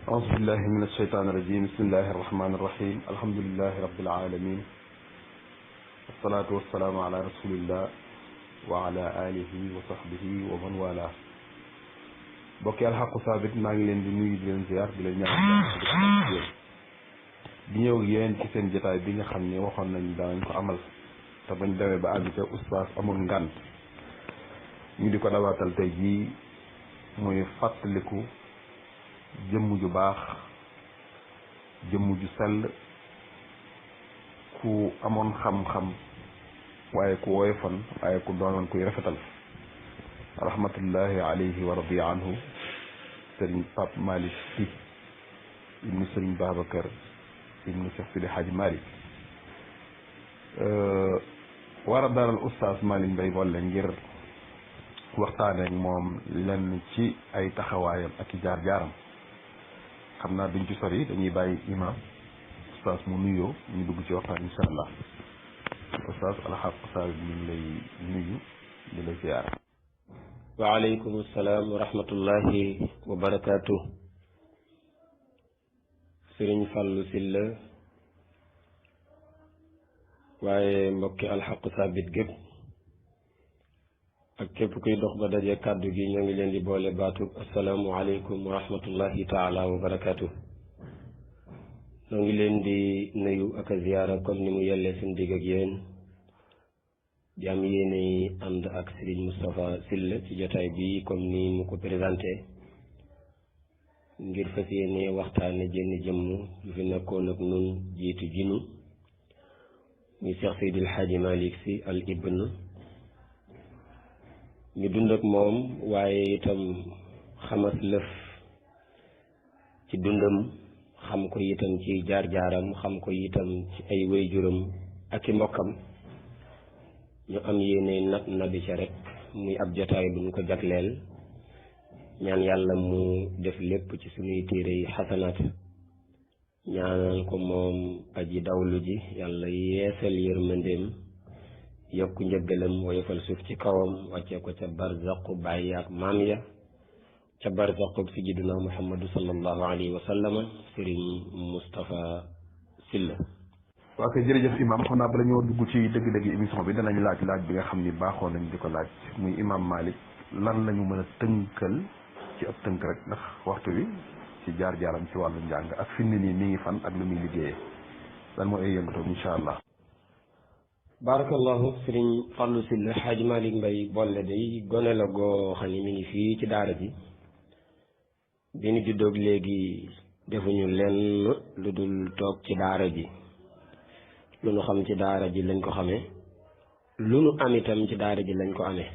أعوذ بالله من الشيطان الرجيم بسم الله الرحمن الرحيم الحمد لله رب العالمين والصلاة والسلام على رسول الله وعلى آله وصحبه ومن والاه bokki alxaqu saabit maa ngi leen di nuyu di leen ziar di leen ñaan di ñëw ak yéen ci seen jotaay bi nga xam ne waxoon nañ danañ ko amal te bañ demee ba àgg ca oustaz amul ngànt ñu di ko dawaatal tey jii muy fàttaliku jëmm ju baax jëmm ju sell ku amoon xam-xam waaye ku woyofoon waaye ku doonoon kuy rafetal rahmatullahi alayhi wa radiya anhu sëriñ Pape Malick Sy ibnu sëriñ Babacar ibnu Cheikh Sidi Hadji Malick war a dalal oustaz Malick Mbaye Bollé ngir waxtaane ak moom lenn ci ay taxawaayam ak i jaar-jaaram xam naa duñ ci sori dañuy bàyyi imam oustaz mu nuyoo ñu dugg ci waxtaan insha allah oustaz alxaq oustaz ñu ngi lay nuyu di la ziar. waaleykum salaam wa rahmatullahi wa barakaatu. sëriñ Fallou Sylla waaye mbokki alxaqu saabit gépp ak képp kuy dox ba daje kàddu gi ñoo ngi leen di boole baatub asalaamu aleykum wa rahmatullahi taala wa barakaatu. ñoo ngi leen di nuyu ak a ziyaara comme ni mu yellee seen digg ak yéen di am yéene ànd ak Serigne Moustapha Sylla ci jotaay bi comme ni mu ko présenté ngir fas yéene waxtaane jenn jëmm yu fi nekkoon ak nun jiitu jinu muy Cheikh Seydil Hadji Malick Sy al ibn ñu dund ak moom waaye itam xamas lëf ci dundam xam ko itam ci jaar-jaaram xam ko itam ci ay waajuram ak i mbokkam ñu am yéene nabi ca rek muy ab jotaay bu ñu ko jagleel ñaan yàlla mu def lépp ci suñuy téere yi xasanaat ñaanal ko moom aji dawlu ji yàlla yeesal yërmandeem yokku njëggalam woyofal suuf ci kawam wàccee ko ca barzaqu bàyyi ak maam ya ca barzaqu sayyidina muhammadu sallallahu alayhi wa sallama sëriñ Moustapha Sylla. waa kay jërëjëf imam xam naa bala ñoo dugg ci dëgg-dëgg émission bi danañ laaj bi nga xam ni baaxoon nañ di ko laaj muy imam Malick lan lañu mën a tënkal ci ab tënk rek ndax waxtu wi ci jaar-jaaram ci wàllu njàng ak fi mu ne nii mi ngi fan ak lu muy liggéeyee lan moo ay yëngatoom incha allah. barakallahu sëriñ Fallou Sylla Hadji Malick Mbaye Bollé day gone la goo xam ne mi ngi fii ci daara ji bi ñu juddoog léegi defuñu lenn lu dul toog ci daara ji lu nu xam ci daara ji lañ ko xamee lu nu am itam ci daara ji lañ ko amee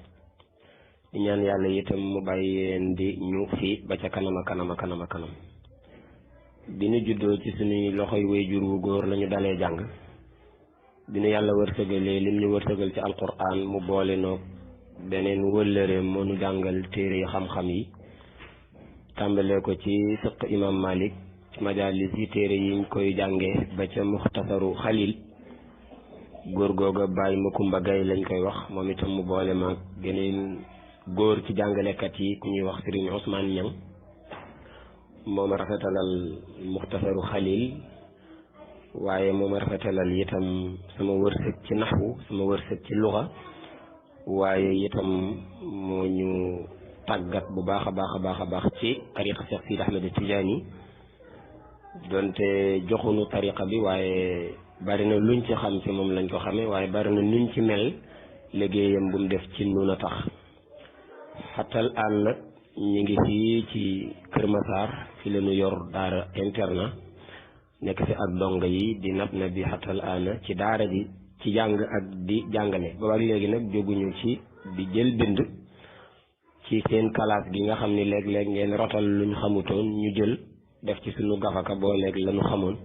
di ñaan yàlla itam mu bàyyeen di ñu fii ba ca kanam a kanam a kanam a kanam bi ñu juddoo ci suñuy loxoy waajur wu góor lañu dalee jàng bi nu yàlla wërsëgalee lim ñu wërsëgal ci alquran mu boole noog beneen wëllëreem moo nu jàngal téere yi xam-xam yi tàmbalee ko ci fiq imam Malik majalis yi téere yi ñu koy jàngee ba ca muxtasaru xalil góor googa Baye Makumba Gaye lañ koy wax moom itam mu boole maag geneen góor ci jàngalekat yi ku ñuy wax Serigne Ousmane Niang moom rafetalal muxtasaru xalil waaye moom rafetalal itam sama wërsëg ci naxwu sama wërsëg ci luxa waaye itam moo ñu tàggat bu baax a baax a baax a baax ci tariqa Cheikh Sidi Ahmed Tidiane donte joxunu tariqa bi waaye bari na luñ ci xam ci moom lañ ko xamee waaye bari na nuñ ci mel liggéeyam bu mu def ci nun a tax xatal àll nag ñu ngi fii ci Kër Massar fi la ñu yor daara internat nekk fi ak donga yi di nab na bi xatal àll ci daara ji ci jàng ak di jàngale boobaak léegi nag jóguñu ci di jël bind ci seen kalaas gi nga xam ni léeg-léeg ngeen rotal luñ xamutoon ñu jël def ci suñu gafaka boo léegi lañu xamoon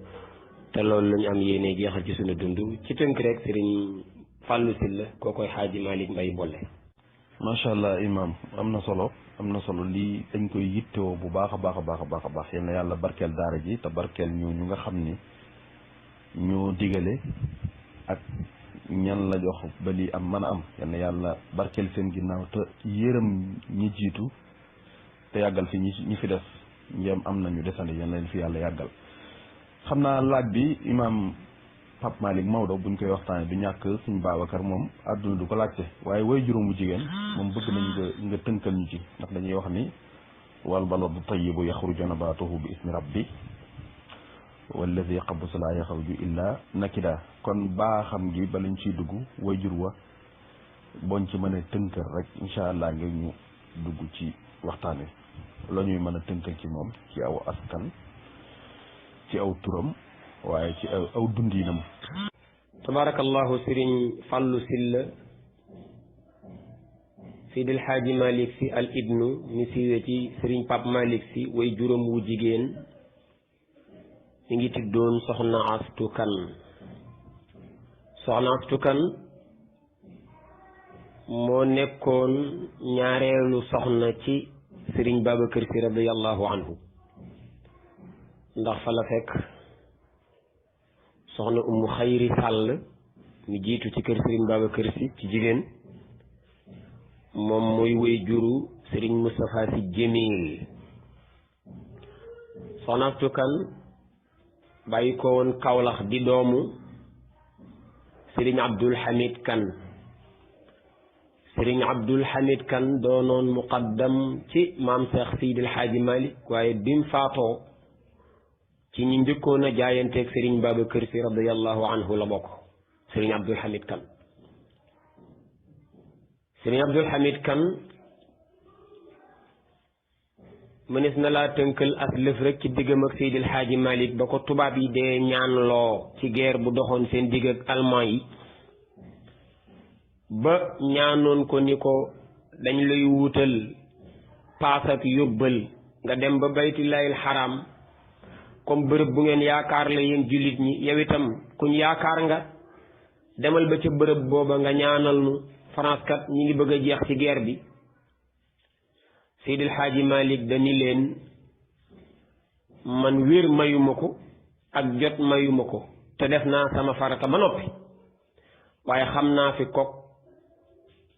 te loolu lañu am yéene jeexal ci suñu dund ci tënk rek sëriñ Fallou Sylla koo koy Hadji Malick Mbaye Bollé. macha allah imam am na solo lii dañ koy yittewoo bu baax a baax a baax a baax a baax yal na yàlla barkeel daara ji te barkeel ñu nga xam ni ñoo digale ak ñan la jox ba lii am mën a am yal na yàlla barkeel seen ginnaaw te yërëm ñi jiitu te yàggal fi ñi fi des njëm am nañu desandi yal na leen fi yàlla yàggal. xam naa laaj bi imaam Pape Malick Maodo buñ koy waxtaanee du ñàkk suñu Babacar moom àdduna du ko laajte waaye way juróom bu jigéen moom bëgg nañ nga tënkal ñu ci ndax dañuy wax ni wal baladu tayyibu yaxruju nabaatuhu bi ismi rabbi wallazi xabusa laa yaxruju illa nakida. kon baaxam gi ba lañ ciy dugg way jur wa boñ ci mën a tënkal rek incha allah ngir ñu dugg ci waxtaan wi la ñuy mën a tënkal ci moom ci aw askan ci aw turam waaye ci aw dundinam. tabarakallahu sëriñ Fallou Sylla Seydi El Hadji Malick Sy al ibnu mi siiwee ci sëriñ Pape Malick Sy way juróom wu jigéen mi ngi tuddoon soxna Astu Kan. soxna Astu Kan moo nekkoon ñaareelu soxna ci sëriñ Babacar Sy radiyallahu anhu ndax fa la fekk soxna Umu Xayri Sàll mi jiitu ci kër sëriñ Babacar Sy ci jigéen moom mooy way juru sëriñ Moustapha Sy Jamil. soxna Astu Kan bàyyi ko woon Kawlax di doomu sëriñ Abdul Hamid Kan. sëriñ Abdul Hamid Kan doonoon muqaddam ci maam Cheikh Seydi El Hadji Malick waaye bim faatoo ci ñi njëkkoon a jaayanteeg sëriñ Babacar Sy radiyallahu anhu la bokk sëriñ Abdul Hamid Kan. sëriñ Abdul Hamid Kan mënees na laa tënkal as lëf rek ci diggam ak Seydi El Hadji Malick ba ko tubaab yi dee ñaanloo ci guerre bu doxoon seen digg ak allemand yi ba ñaanoon ko ni ko dañ lay wutal paas ak yóbbal nga dem ba baytullahil xaram comme bërëb bu ngeen yaakaar la yéen jullit ñi yow itam kuñ yaakaar nga demal ba ca bërëb booba nga ñaanal nu France kat ñi ngi bëgg a jeex ci guerre bi. Seydi El Hadji Malick dani leen man wér mayuma ko ak jot mayuma ko te def naa sama farata ba noppi waaye xam naa fi kok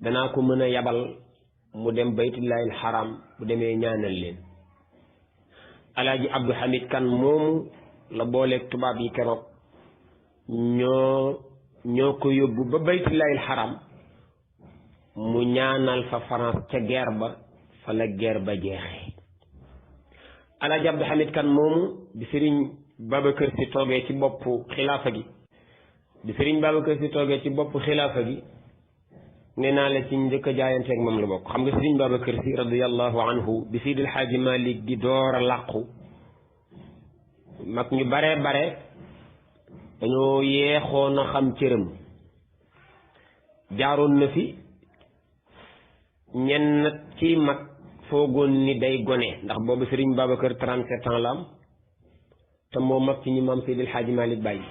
danaa ko mën a yabal mu dem baytullahil xaram bu demee ñaanal leen. Alaaji Abdou Hamid Kan moomu la booleeg tubaab yi keroog ñoo ko yóbbu ba baytullahil xaram mu ñaanal fa France ca guerre ba fa la guerre ba jeexee. Alaaji Abdou Hamid Kan moomu bi sëriñ Babacar Sy toogee ci boppu xilaafa gi nee naa la ci njëkk a jaayanteeg moom la bokk. xam nga sëriñ Babacar Sy radiyallahu anhu bi Seydi El Hadji Malick di door a làqu mag ñu bare dañoo yeexoon a xam cëram. jaaroon na fi ñenn ci mag foogoon ni day gone ndax boobu sëriñ Babacar 37 ans la am te moo mag ci ñi maam Seydi El Hadji Malick bàyyi.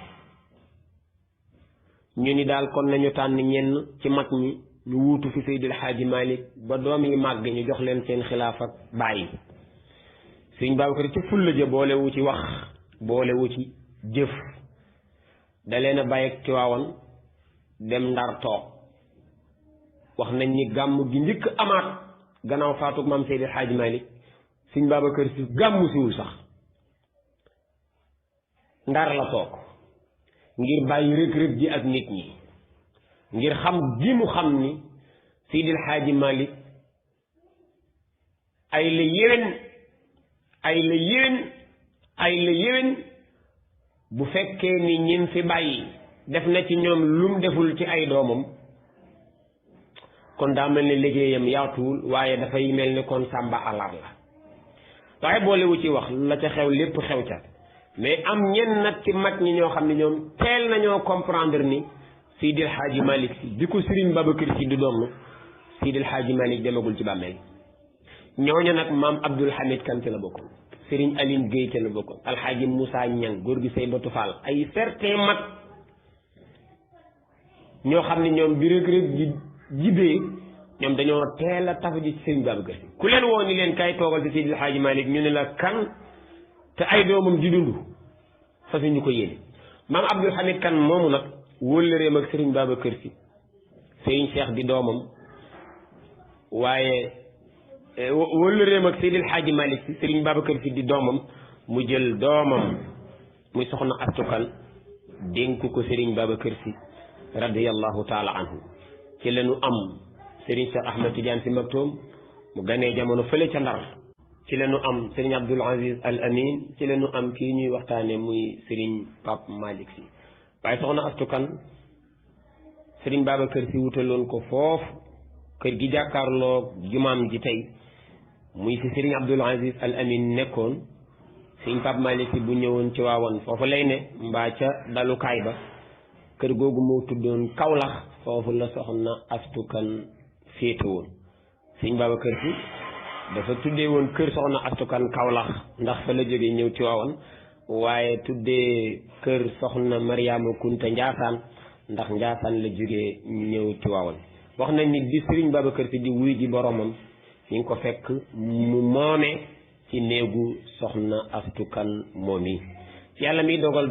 ñu ni daal kon nañu tànn ñenn ci mag ñi ñu wuutu fi Seydi El Hadji Malick ba doom yi màgg ñu jox leen seen xilaaf ak bàyyi. sëriñ Babacar ci fulla ja boolewu ci wax boolewu ci jëf da leen a bàyyi ak Tiwaawan dem Ndar toog. wax nañ ni gàmm gi njëkk amaat gannaaw faatug maam Seydi El Hadji Malick sëriñ Babacar Sy gàmmu siwul sax Ndar la toog ngir bàyyi rëg-rëg ji ak nit ñi ngir xam gi mu xam ni Seydi El Hadji Malick ay la yéwén bu fekkee ni ñim fi bàyyi def na ci ñoom lum deful ci ay doomam kon daa mel ni liggéeyam yaatuwul waaye dafay mel ni kon sàmba alar la waaye boolewu ci wax la ca xew lépp xew ca mais am ñenn nag ci mag ñi ñoo xam ne ñoom teel nañoo comprendre ni Seydi El Hadji Malick Sy bi ko Serigne Babacar Sy di doon Seydi El Hadji Malick demagul ci bàmmeel. ñooñu nag maam Abdoul Hamid Kan ci la bokkoon Serigne Aline Gueye ci la bokkoon Alxaaji Moussa Ñang góor gi Seydou Fall ay certain mag ñoo xam ne ñoom bi rëg-rëg ji jibee ñoom dañoo teel a tafu ji ci Serigne Babacar Sy ku leen woo ni leen kay toogal ci Seydi El Hadji Malick ñu ne la kan te ay doomam di dund fas ñu ko yéene maam Abdoul Hamid Kan moomu nag wóllëreem ak Serigne Babacar Sy Serigne Cheikh di doomam waaye wëllu réem ak Seydil Hadji Malick si Serigne Babacar Sy di doomam mu jël doomam muy soxna astukan dénk ko Serigne Babacar Sy radiyallahu taala anhu ci la ñu am Serigne Cheikh Ahmed Tidiane Sy Maktoum mu ganee jamono fële ca Ndar ci la ñu am Serigne Abdoul Aziz Al Amin ci la ñu am kii ñuy waxtaane muy Serigne Pape Malick Sy waaye soxna astukan Serigne Babacar Sy wutaloon ko foofu kër gi jàkkaarloo jumaam ji tey muy fi Serigne Abdoul Aziz Al Amin nekkoon Serigne Pape Malick Sy bu ñëwoon ci waawoon foofu lay ne mbaa ca dalukaay ba kër googu moo tuddoon Kaolack foofu la soxna astukan féete woon Serigne Babacar Sy dafa tuddee woon kër soxna astukan Kaolack ndax fa la jógee ñëw ci waawoon waaye tuddee kër soxna Mariama Kunta Njaasaan ndax Njaasaan la jógee ñëw ci waawoon wax nañ ni bi Serigne Babacar Sy di wuy ji boromam ñu ngi ko fekk mu moome ci néegu soxna astukan moom yi yàlla mi dogal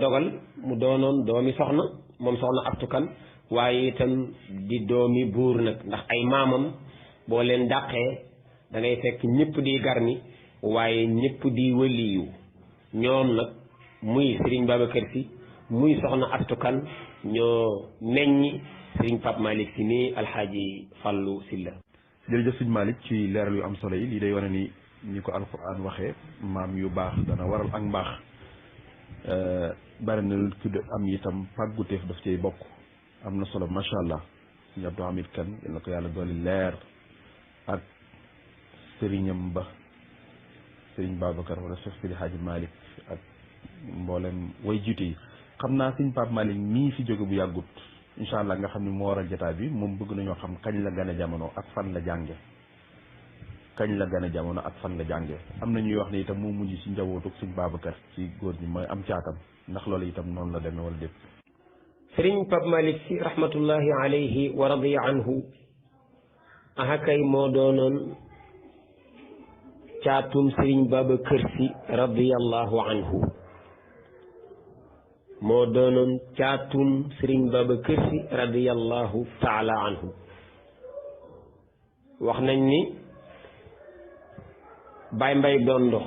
mu doonoon doomi soxna moom soxna astukan waaye itam di doomi buur nag ndax ay maamam boo leen dàqee da ngay fekk ñëpp di garmi waaye ñëpp di wëliyu ñoom nag muy Serigne Babacar Sy muy soxna astukan ñoo meññi Serigne Pape Malick Sy nii alxaaji Fallou Sylla. jërëjëf sëñ Malick ci leeral yu am solo yi lii day wane ni ko alquran waxee maam yu baax dana waral ak mbaax bari na lu tudd am itam pàgguteef daf cay bokk am na solo macha allah sëñ Abdou Hamid Kane yal na ko yàlla dooli leer ak sëriñam ba Serigne Babacar wala Cheikh Sidi Hadji Malick ak mboolem way jiite yi xam naa sëñ Pape Malick mii fi jóge bu yàggut incha allah nga xam ne moo waral jotaay bi moom bëgg nañoo xam kañ la gane jamono ak fan la jànge am na ñuy wax ne itam moo mujj ci njabootu sëñ Babacar ci góor ñi mooy am caatam ndax loolu itam noonu la demee wala dépp. Serigne Pape Malick Sy rahmatullahi alayhi wa radiya anhu ahakay moo doonoon caatum Serigne Babacar Sy radiyallahu anhu moo doonoon caatum Serigne Babacar Sy radiyallahu taala anhu wax nañ ni Baye Mbaye Dondo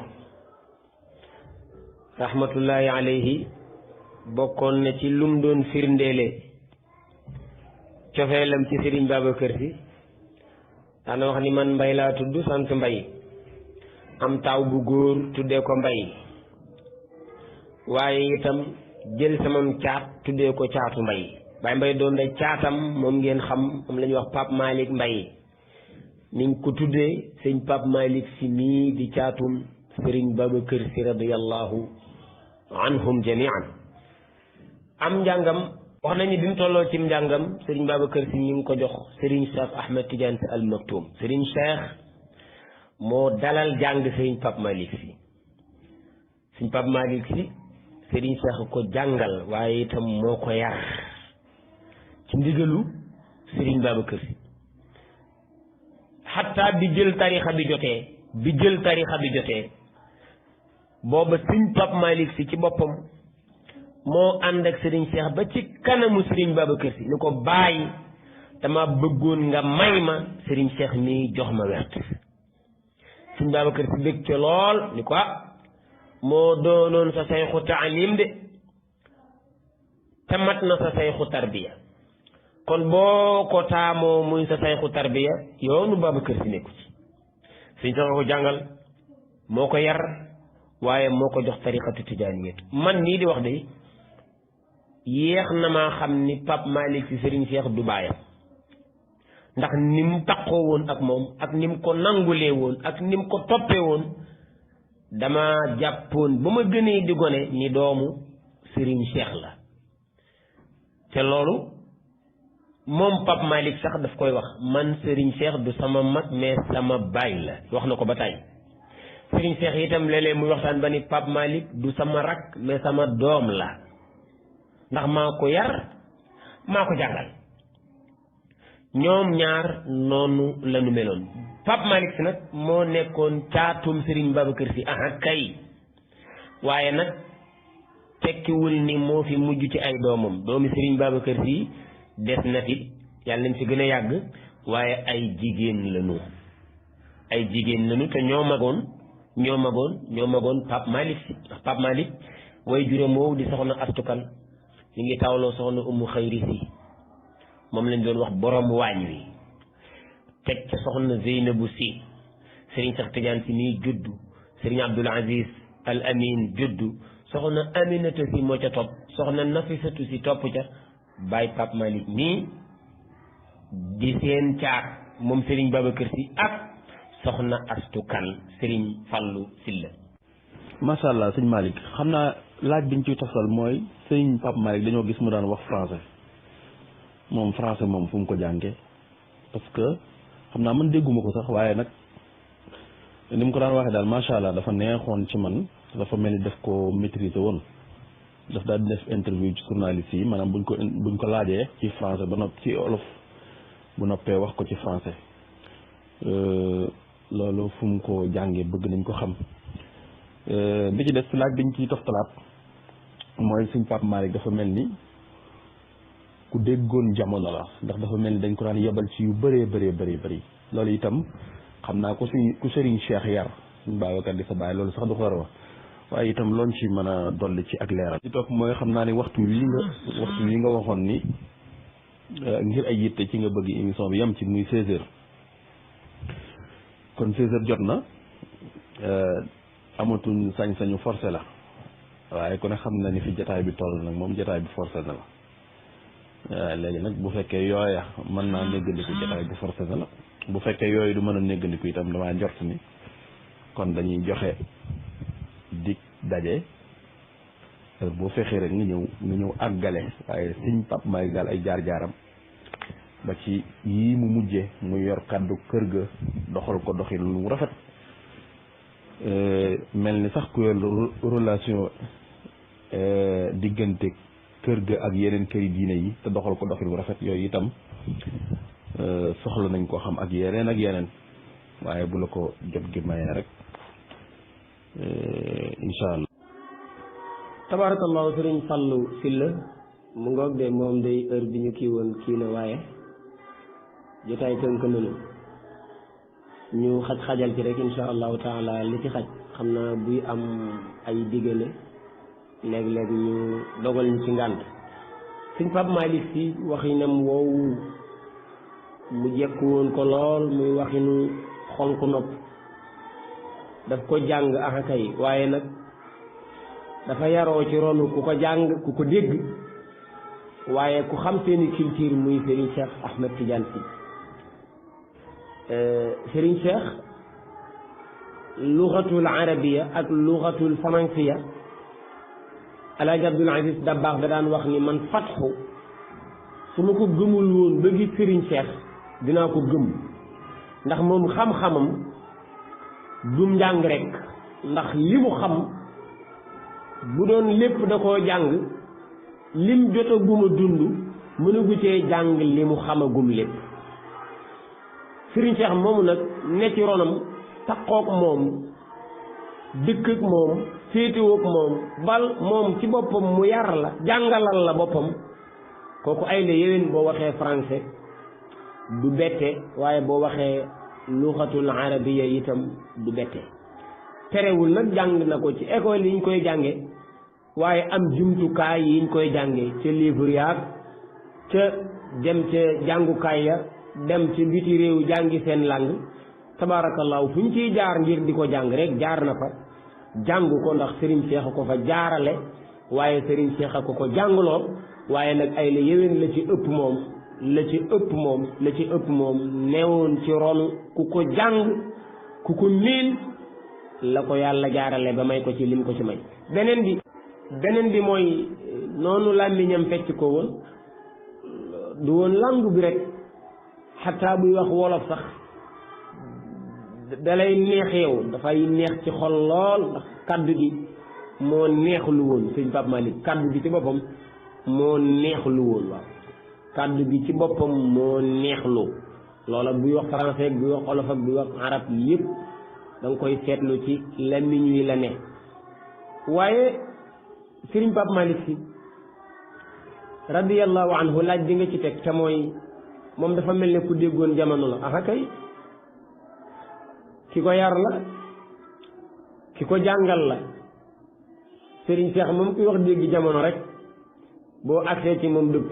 rahmatullahi alayhi bokkoon na ci lum doon firndeele cofeelam ci Serigne Babacar Sy daana wax ni man Mbay laa tudd sant Mbay am taaw bu góor tuddee ko Mbay waaye itam jël samam caat tuddee ko caatu Mbay Baye Mbaye Dondo caatam moom ngeen xam moom la ñuy wax Pape Malick Mbay niñ ko tuddee sëñ Pape Malick Sy mii di caatum Serigne Babacar Sy radiyallahu anhum jamian am njàngam wax nañu bi mu tolloo ci njàngam Serigne Babacar Sy ñu ngi ko jox Serigne Cheikh Ahmed Tidiane Sy Al Maktoum Serigne Cheikh moo dalal jàng Serigne Pape Malick Sy Serigne Pape Malick Sy Serigne Cheikh ko jàngal waaye itam moo ko yar ci ndigalu Serigne Babacar Sy xataa bi jël tarixa bi jotee booba Serigne Pape Malick Sy ci boppam moo ànd ak Serigne Cheikh ba ci kanamu Serigne Babacar Sy ni ko bàyyi dama bëggoon nga may ma Serigne Cheikh mii jox ma wert Serigne Babacar Sy bëgg ca lool ni ko moo doonoon sa sayxu taalim de te mat na sa sayxu tarbiya kon boo ko taamoo muy sa sayxu tarbiya yoonu Babacar Sy nekku ci Serigne Cheikh ko jàngal moo ko yar waaye moo ko jox tariqatu tijaaniyatu man nii di wax de yéex na maa xam ni Pape Malick Sy Serigne Cheikh du baayam ndax ni mu taqoo woon ak moom ak ni mu ko nangulee woon ak ni mu ko toppee woon dama jàppoon ba ma gënee di gone ni doomu Serigne Cheikh la te loolu moom Pape Malick sax daf koy wax man Serigne Cheikh du sama mag mais sama baay la wax na ko ba tey Serigne Cheikh itam léeg-léeg muy waxtaan ba ni Pape Malick du sama rak mais sama doom la ndax maa ko yar maa ko jàngal ñoom ñaar noonu la ñu meloon Pape Malick Sy nag moo nekkoon caatum Serigne Babacar Sy aha kay waaye nag tekkiwul ni moo fi mujj ci ay doomam doomi Serigne Babacar Sy des na fi yàlla nañ fi gën a yàgg waaye ay jigéen lañu ay jigéen lañu te ñoo magoon Pape Malick si ndax Pape Malick way juróom woowu di soxna astukan mi ngi tawloo soxna Umu Xayri si moom lañ doon wax borom waañ wi teg ca soxna Zeynabu si Serigne Cheikh Tidiane si nii juddu Serigne Abdoul Aziz Al Amin juddu soxna Aminata si moo ca topp soxna Nafisatu si topp ca Baye Pape Malick nii di seen caat moom Serigne Babacar si ak soxna Astu Kan Serigne Fallou Silla. macha allah sëñ Malick xam naa laaj biñ ciy toftal mooy sëñ Pape Malick dañoo gis mu daan wax français moom français moom fu mu ko jàngee parce que xam naa man dégguma ko sax waaye nag ni mu ko daan waxee daal macha allah dafa neexoon ci man dafa mel ni daf ko maîtriser woon daf daal di def interview ci journaliste yi maanaam buñ ko laajee ci français ba nopp ci olof bu noppee wax ko ci français loolu fu mu ko jàngee bëgg nañ ko xam. bi ci des laaj biñ ciy toftalaat mooy sëñ Pape Malick dafa mel ni ku déggoon jamono la ndax dafa mel ni dañ ko daan yebal ci yu bëree bëri loolu itam xam naa ko ku Serigne Cheikh yar suñ Babacar di sa bàyyi loolu sax du ko war a wax waaye itam loon ci mën a dolli ci ak leeral ci topp mooy xam naa ni waxtu wi nga waxoon ni ngir ay yitte ci nga bëgg émission bi yam ci muy 16h kon 16h jot na amatuñ sañ-sañu forcé la waaye ku ne xam na ni fi jataay bi toll nag moom jataay bi forcé na la léegi nag bu fekkee yooya mën naa néggandiku jataay bi forcé na la bu fekkee yooyu du mën a néggandiku itam damaa njort ni kon dañuy joxe dig daje boo fexee rek nga ñëw àggale waaye sëñ Pape Malick daal ay jaar-jaaram ba ci yii mu mujje mu yor kàddu kër ga doxal ko doxin lu rafet mel ni sax ku yor relation diggante kër ga ak yeneen këri diine yi te doxal ko doxin lu rafet yooyu itam soxla nañ koo xam ak yeneen waaye bu la ko jot gi mayee rek incha allah. tabarakallahu Serigne Fallou Silla mu ngoog de moom day heure bi ñu kii woon kii na waaye jotaay tënk nañu ñu xajal ci rek insha allahu taala li ci xaj xam naa buy am ay diggale léeg-léeg ñu dogal ñu ci ngànt Sëñ Pape Malick si waxinam woowu mu jekku woon ko lool muy waxinu xonq nopp daf ko jàng axakay waaye nag dafa yaroo ci ronu ku ko jàng ku ko dégg waaye ku xam seeni culture muy Serigne Cheikh Ahmed Tidiane Sy Serigne Cheikh lugatul arabiya ak lugatul faransiya Alaaji Abdul Aziz Dabakh da daan wax ni man fatxu su ma ko gëmul woon ba gis Serigne Cheikh dinaa ko gëm ndax moom xam-xamam du njàng rek ndax li mu xam bu doon lépp da koo jàng lim jotaguma dund mënagu cee jàng li mu xamagum lépp Serigne Cheikh moomu nag ne ci ronam taqoog moom dëkk ak moom féetewoog moom bal moom ci boppam mu yar la jàngalal la boppam kooku ay la yéwén boo waxee français du bette waaye boo waxee luxatul arabiya itam du bette terewul nag jàng na ko ci école yi ñu koy jànge waaye am jumtukaay yi ñu koy jànge ca livre yaag ca dem ca jàngukaay ya dem ci biti réew jàngi seen lang tabaarakallaahu fu ñu ciy jaar ngir di ko jàng rek jaar na fa jàng ko ndax Serigne Cheikh a ko fa jaarale waaye Serigne Cheikh a ko jàngloo waaye nag ay la yéwén la ci ëpp moom neewoon ci ronu ku ko jàng ku ko miin la ko yàlla jaarale ba may ko ci lim ko ci may beneen bi mooy noonu làmmiñam fecc ko woon du woon langue bi rek xataa buy wax wolof sax dalay neex yow dafay neex ci xol lool ndax kaddu gi moo neexlu woon sëñ Pape Malick kaddu gi ci boppam moo neexlu woon waaw kaddu gi ci boppam moo neexlu loola buy wax français buy wax olof ak buy wax arab yépp da nga koy seetlu ci làmmiñ wi la ne waaye Serigne Pape Malick Sy radiyallahu anhu laaj bi nga ci teg te mooy moom dafa mel ne ku déggoon jamono la aha kay ki ko yar la ki ko jàngal la Serigne Cheikh moom kuy wax dégg jamono rek boo agsee ci moom dëpp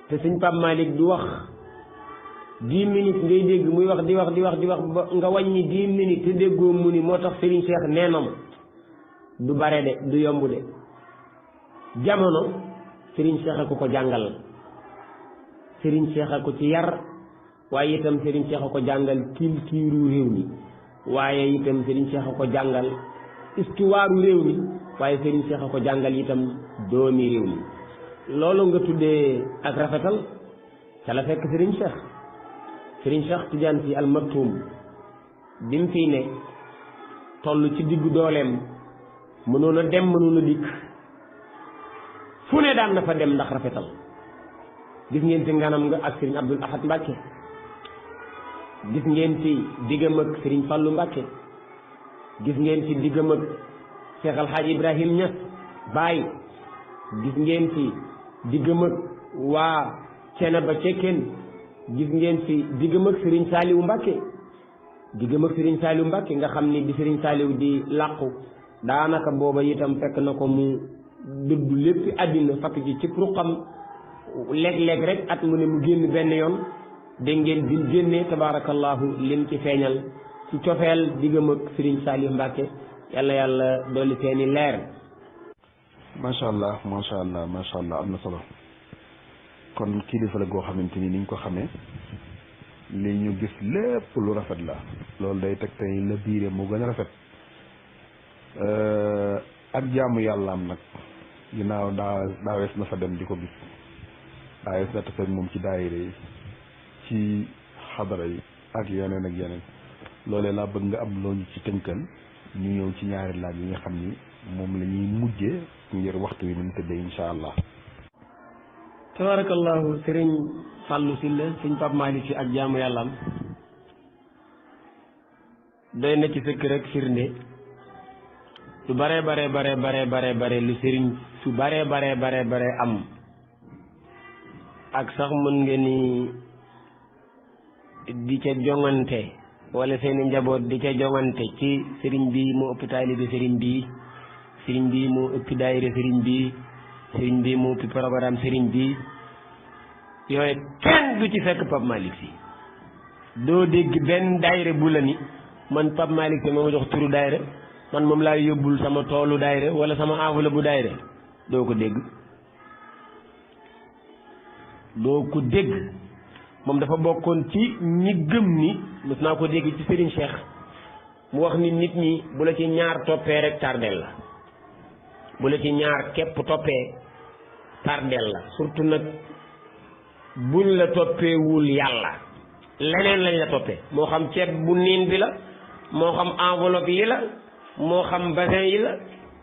te sëñ Pape Malick du wax 10 minutes ngay dégg muy wax di wax ba nga wàññi 10 minutes te déggoo mu ni moo tax Serigne Cheikh nee na ma du bare de du yomb de jamono Serigne Cheikh a ko jàngal Serigne Cheikh a ko ci yar waaye itam Serigne Cheikh a ko jàngal culture réew mi waaye itam Serigne Cheikh a ko jàngal histoire réew mi waaye Serigne Cheikh a ko jàngal itam doomi réew mi loolu nga tuddee ak rafetal ca la fekk Serigne Cheikh Tidiane Sy Al Maktoum bi mu fiy ne toll ci diggu dooleem mënoon a dem mënoon a dikk fu ne daan na fa dem ndax rafetal gis ngeen ci nganam nga ak Serigne Abdoul Ahad Mbacke gis ngeen ci diggam ak Serigne Fallou Mbacke gis ngeen ci diggam ak Cheikh Al Hadj Ibrahim Niass Baye gis ngeen ci diggam ak waa Ceneba Cekkeen gis ngeen ci diggam ak Serigne Saliou Mbacke nga xam ni di Serigne Saliou di làqu daanaka booba itam fekk na ko mu dëddu lépp àddina fakk ji ci ruqam léeg-léeg rek at mu ne mu génn benn yoon dégg ngeen bi génnee tabarakallahu lim ci feeñal ci cofeel diggam ak Serigne Saliou Mbacke yàlla dolli seeni leer. macha allah am na solo kon kilifa la goo xamante ni niñ ko xamee li ñu gis lépp lu rafet la loolu day teg tey la biire moo gën a rafet ak jaamu yàllaam nag ginnaaw daawees na fa dem di ko gis daawees na tase moom ci daayira yi ci xadara yi ak yeneen loolee laa bëgg nga am loo ñu ci tënkal ñu ñëw ci ñaari laaj yi nga xam ni moom la ñuy mujjee ngir waxtu wi ni mu tëddee insha allah. tabarakallahu Serigne Fallou Sylla Serigne Pape Malick Sy ak jaamu yàllaam doy na ci fekk rek firnde lu bare lu Serigne su bare am ak sax mën nga ni di ca jongante wala seeni njaboot di ca jongante ci Serigne bi moo ëpp taalibe Serigne bi moo ëpp daayira Serigne bi moo ëpp programme Serigne bi yooyu kenn du ci fekk Pape Malick Sy doo dégg benn daayira bu la ni man Pape Malick Sy moo ma jox turu daayira man moom laa yóbbul sama toolu daayira wala sama enveloppe bu daayira doo ko dégg moom dafa bokkoon ci ñi gëm ni mës naa ko dégg ci Serigne Cheikh mu wax ni nit ñi bu la ci ñaar toppee rek tardel la bu la ci ñaar képp toppee tardel la surtout nag buñ la toppeewul yàlla leneen lañ la toppee moo xam ceeb bu niin bi la moo xam enveloppe yi la moo xam bassin yi la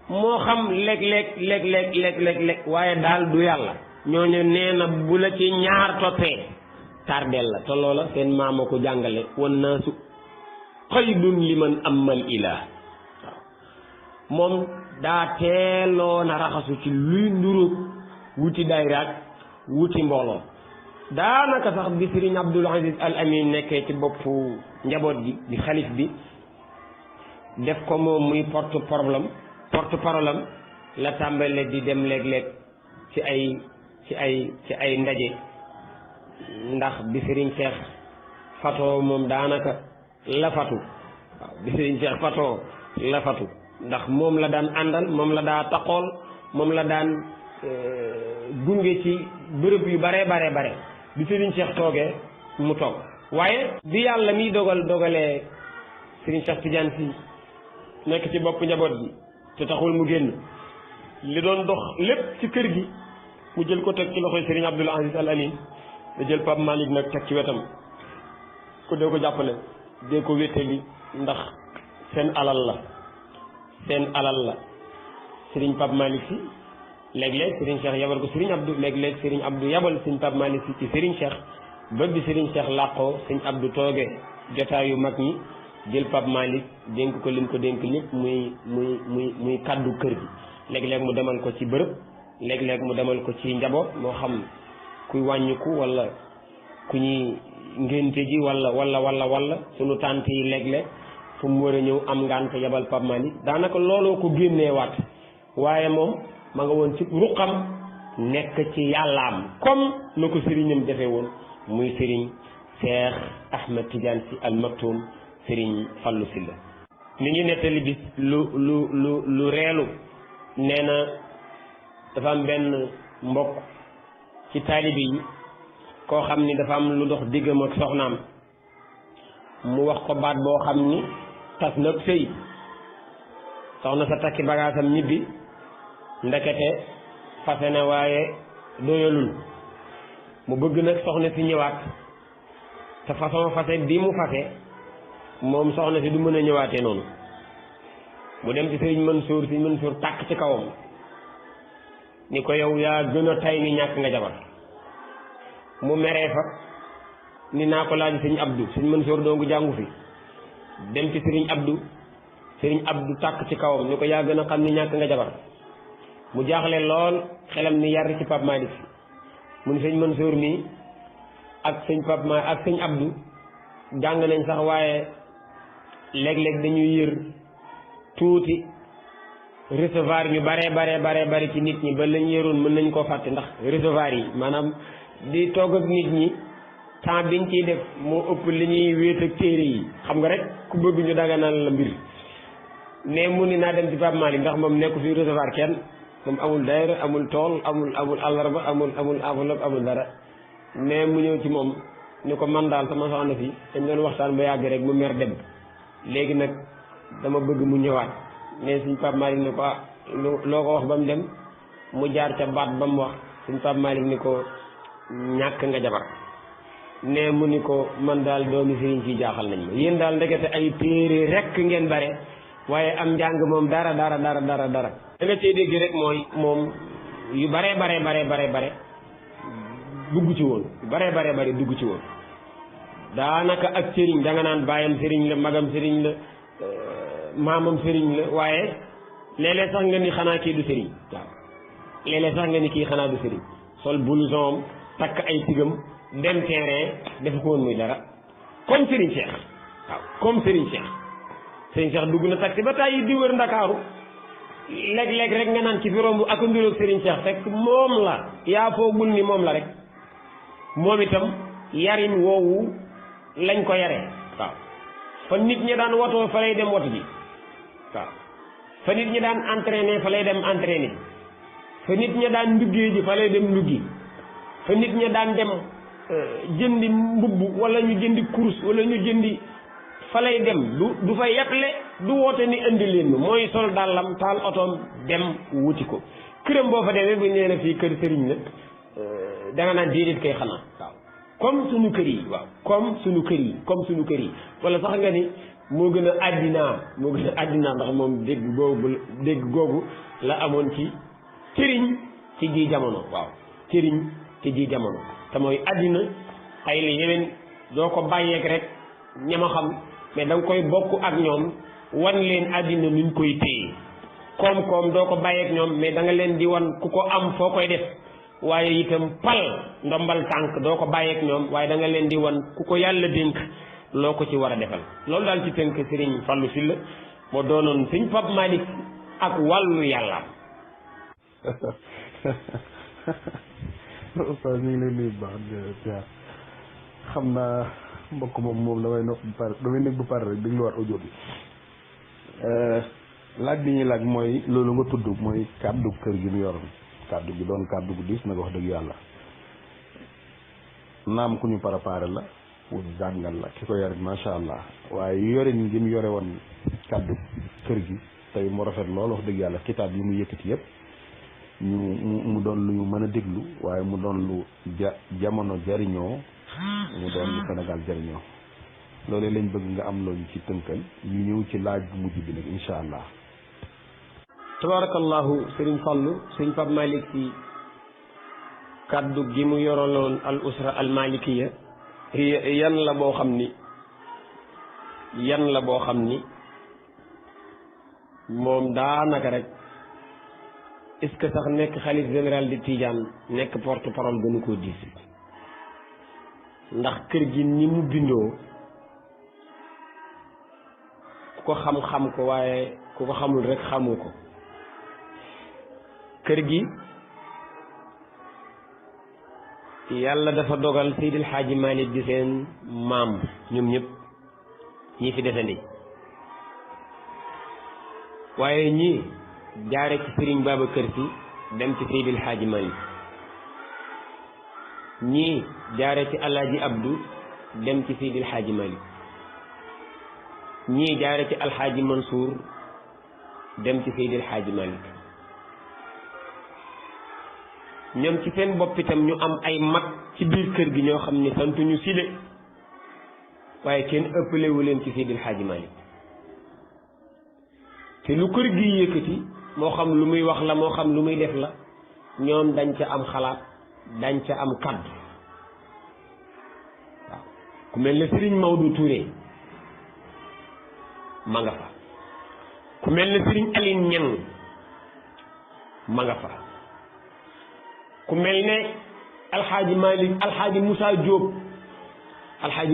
moo xam léeg-léeg waaye daal du yàlla ñooñu nee na bu la ci ñaar toppee tardel la te loola seen maama ko jàngale wan naa su xaydun liman amal ilah waaw moom daa teeloon a raxasu ci luy nduróog wuti dayraak wuti mbooloo daanaka sax bi Serigne Abdoul Aziz Al Amin nekkee ci boppu njaboot gi di xalif bi def ko moom muy porte parole am la tàmbale di dem léeg-léeg ci ay ndaje ndax bi Serigne Cheikh fatoo moom daanaka la fatu waaw bi Serigne Cheikh fatoo la fatu ndax moom la daan àndal moom la daa taqool moom la daan gunge ci bërëb yu bare bi Serigne Cheikh toogee mu toog waaye bi yàlla miy dogalee Serigne Cheikh Tidiane Sy nekk ci bopp njaboot gi te taxul mu génn li doon dox lépp ci kër gi mu jël ko teg ci loxoy Serigne Abdoul Aziz Al Amin da jël Pape Malick nag teg ci wetam ko dee ko jàppale dee ko wéttali ndax seen alal la Serigne Pape Malick Sy léeg-léeg Serigne Cheikh yabal ko Serigne Abdou léeg-léeg Serigne Abdou yabal Serigne Pape Malick Sy ci Serigne Cheikh ba bi Serigne Cheikh làqoo Serigne Abdou toogee jotaayu mag ñi jël Pape Malick dénk ko lim ko dénk lépp muy kàddu kër gi léeg-léeg mu demal ko ci bërëb léeg-léeg mu demal ko ci njaboot moo xam kuy wàññiku wala ku ñuy ngénte ji wala sunu tànt yi léeg-léeg fu mu war a ñëw am ngànt yabal Pape Malick daanaka looloo ko génnee waat waaye moom ma nga woon ci ruqam nekk ci yàllaam comme na ko sëriñam defee woon muy sëriñ Cheikh Ahmed Tidiane Sy Al Maktoum sëriñ Fallou Sylla mi ngi nettali bis lu reelu nee na dafa am benn mbokk ci taalibe yi koo xam ni dafa am lu dox diggam ak soxnaam mu wax ko baat boo xam ni tas nag sëy soxna sa takki bagaasam ñibbi ndekete fase na waaye doyalul mu bëgg nag soxna si ñëwaat te façon fase bi mu fase moom soxna si du mën a ñëwaatee noonu mu dem ci sëriñ Mansour tàkk ci kawam ni ko yow yaa gën a tay ni ñàkk nga jabar mu meree fa ni naa ko laaj sëriñ Abdou sëriñ Mansour doongu jàngu fi dem ci sëriñ Abdou tàkk ci kawam ni ko yaa gën a xam ni ñàkk nga jabar mu jaaxle lool xelam ni yar ci Pape Malick mu ni sëriñ Mansour mi ak sëñ Abdou jàng nañ sax waaye léeg-léeg dañuy yër tuuti recevoir ñu bare ci nit ñi ba lañ yëroon mën nañ koo fàtte ndax recevoir yi maanaam di toog ak nit ñi temps biñ ciy def moo ëpp li ñuy wéet ak téere yi xam nga rek ku bëgg ñu daganal la mbir mais mu ni naa dem ci Pape Malick ndax moom nekku fi recevoir kenn moom amul daayira amul tool amul àllarba amul enveloppe amul dara mais mu ñëw ci moom ni ko man daal sama soxna fi dañ doon waxtaan ba yàgg rek mu mer dem léegi nag dama bëgg mu ñëwaat mais suñ Pape Malick ni ko loo ko wax ba mu dem mu jaar ca baat ba mu wax suñ Pape Malick ni ko ñàkk nga jabar ne mu ni ko man daal doomi sëriñ ci jaaxal nañ ma yéen daal ndekete ay téere rek ngeen bare waaye am njàng moom dara da nga cee dégg rek mooy moom yu bare dugg ci woon yu bare dugg ci woon daanaka ak sëriñ da nga naan baayam sëriñ la magam sëriñ la maamam sëriñ la waaye léeg-léeg sax nga ni xanaa kii du sëriñ waaw léeg-léeg sax nga ni kii xanaa du sëriñ sol blouson takk ay tigam dem terrain defu ko woon muy dara comme sëriñ Cheikh waaw comme sëriñ Cheikh dugg na taxi ba tàyyi di wër Ndakaaru léeg-léeg rek nga naan ci fi romb ak nduroog sëriñ Cheikh fekk moom la yaa foogul ni moom la rek moom itam yarin woowu lañ ko yare waaw fa nit ñi daan watoo fa lay dem watu ji waaw fa nit ñi daan entraîné fa lay dem entraîné fa nit ñi daan nduggee ji fa lay dem nduggi fa nit ñi daan dem jëndi mbubb wala ñu jëndi course wala ñu jëndi fa lay dem du fa yeble du woote ni indi leen mooy sol dàllam taal otoom dem wuti ko këram boo fa demee bu nee na fii kër sëriñ la danga naan déedéet kay xanaa waaw comme suñu kër yi waaw comme suñu kër yi wala sax nga ni moo gën a àddina ndax moom dégg googu la amoon ci sëriñ ci ji jamono waaw sëriñ ci ji jamono te mooy àddina ay la yeneen doo ko bàyyeek rek ñama xam mais da nga koy bokk ak ñoom wan leen àddina nuñ koy téye koom-koom doo ko bàyyeek ñoom mais da nga leen di wan ku ko am foo koy def waaye itam pal ndombal tànk doo ko bàyyeek ñoom waaye da nga leen di wan ku ko yàlla dénk loo ko ci war a defal loolu daal ci tënk Serigne Fallou Sylla moo doonoon Serigne Pape Malick ak wàllu yàlla. Oustaz ñu ngi lay nuyu bu baax xam naa mbokk moom damay nekk bu pare rek dégluwaat audio bi laaj bi ñuy laaj mooy loolu nga tudd mooy kàddu kër gi mu yoroon kàddu gi doon kàddu gu diis nag wax dëgg yàlla naam ku ñu préparé la pour jàngal la ki ko yore macha allah waaye yorin gi mu yore woon kàddu kër gi tey mu rafet lool wax dëgg yàlla kitaab yi mu yëkkati yëpp mu doon lu ñu mën a déglu waaye mu doon lu jamono jariñoo mu doon lu Sénégal jariñoo loolu lañ bëgg nga am loolu ci tënkal ñu ñëw ci laaj bu mujj bi nag incha allah. tabarakallahu Serigne Fallou Serigne Pape Malick Sy kaddu gi mu yoroloon al usra al malikiya yan la boo xam ni moom daanaka rek est-ce que sax nekk xalif général di Tidiane nekk porte parole gënu koo diis ndax kër gi ni mu bindoo ku ko xam-xam ko waaye ku ko xamul rek xamu ko. kër gi yàlla dafa dogal Seydil Hadji Malick di seen maam ñoom ñëpp ñii fi desandi waaye ñii jaare ci Serigne Babacar Sy dem ci Seydil Hadji Malick ñii jaare ci Alaaji Abdou dem ci Seydil Hadji Malick ñii jaare ci Alxaaji Mansour dem ci Seydil Hadji Malick ñoom ci seen bopp itam ñu am ay mag ci biir kër gi ñoo xam ne santuñu si de waaye kenn ëppalewu leen ci Seydil Hadji Malick te lu kër gi yëkkati moo xam lu muy wax la moo xam lu muy def la ñoom dañ ca am xalaat dañ ca am kaddu waaw ku mel ne Serigne Maodo Touré ma nga fa ku mel ne Serigne Aline Niang ma nga fa ku mel ne Alxaaji Malick Alxaaji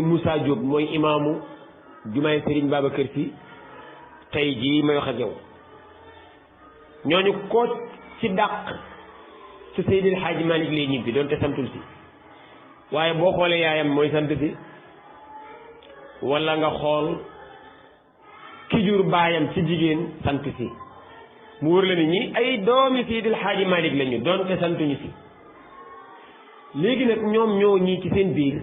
Moussa Diop mooy imaamu jumaay Serigne Babacar Sy tey jii may wax ak yow ñooñu ko ci dàq ci Seydil Hadji Malick lay ñibbi doonte santul si waaye boo xoolee yaayam mooy sant si walla nga xool ki jur baayam ci jigéen sant si mu wër la ni ñi ay doomi Seydil Hadji Malick lañu doonte santuñu si léegi nag ñoom ñoo ñii ci seen biir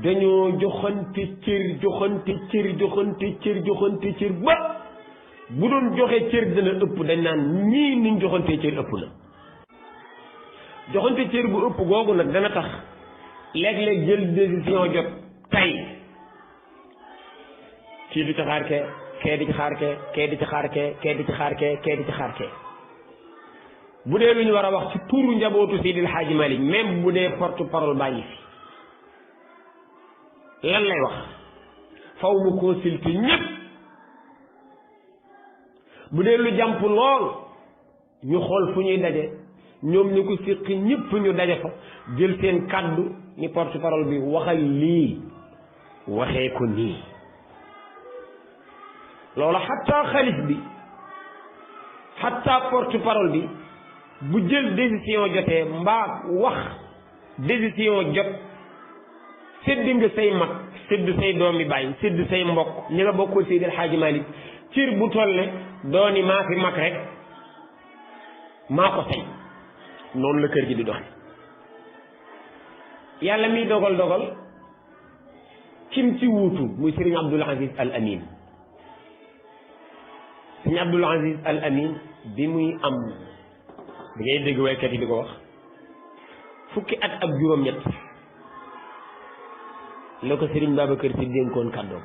dañoo joxante cër ba bu doon joxe cër dana ëpp dañ naan ñii niñ joxante cër ëpp na joxante cër bu ëpp googu nag dana tax léeg-léeg jël décision jot tey kii di ci xaar kee di ci xaar kee di ci xaar kee di ci xaar kee di ci xaar kee bu dee lu ñu war a wax ci turu njabootu Seydil Hadji Malick même bu dee porte parole baa ngi fi lan lay wax faw mu consulter ñëpp bu dee lu jàmp lool ñu xool fu ñuy daje ñoom ñu ko séqi ñëpp ñu daje fa jël seen kàddu ni porte parole bi waxal lii waxee ko nii loolu xatta xalif bi xatta porte parole bi bu jël décision jotee mbaa wax décision jot sédd nga say mag sédd say doomi bàyyi sédd say mbokk ñi nga bokkul Seydil Hadji Malick cir bu toll ne dooni maa fi mag rek maa ko sañ noonu la kër gi di doxe yàlla miy dogal kim ci wuutu muy Serigne Abdoul Aziz Al Amin Serigne Abdoul Aziz Al Amin bi muy am bi ngay dégg waykat yi di ko wax fukki at ak juróom-ñett la ko Serigne Babacar Sy dénkoon kàddoom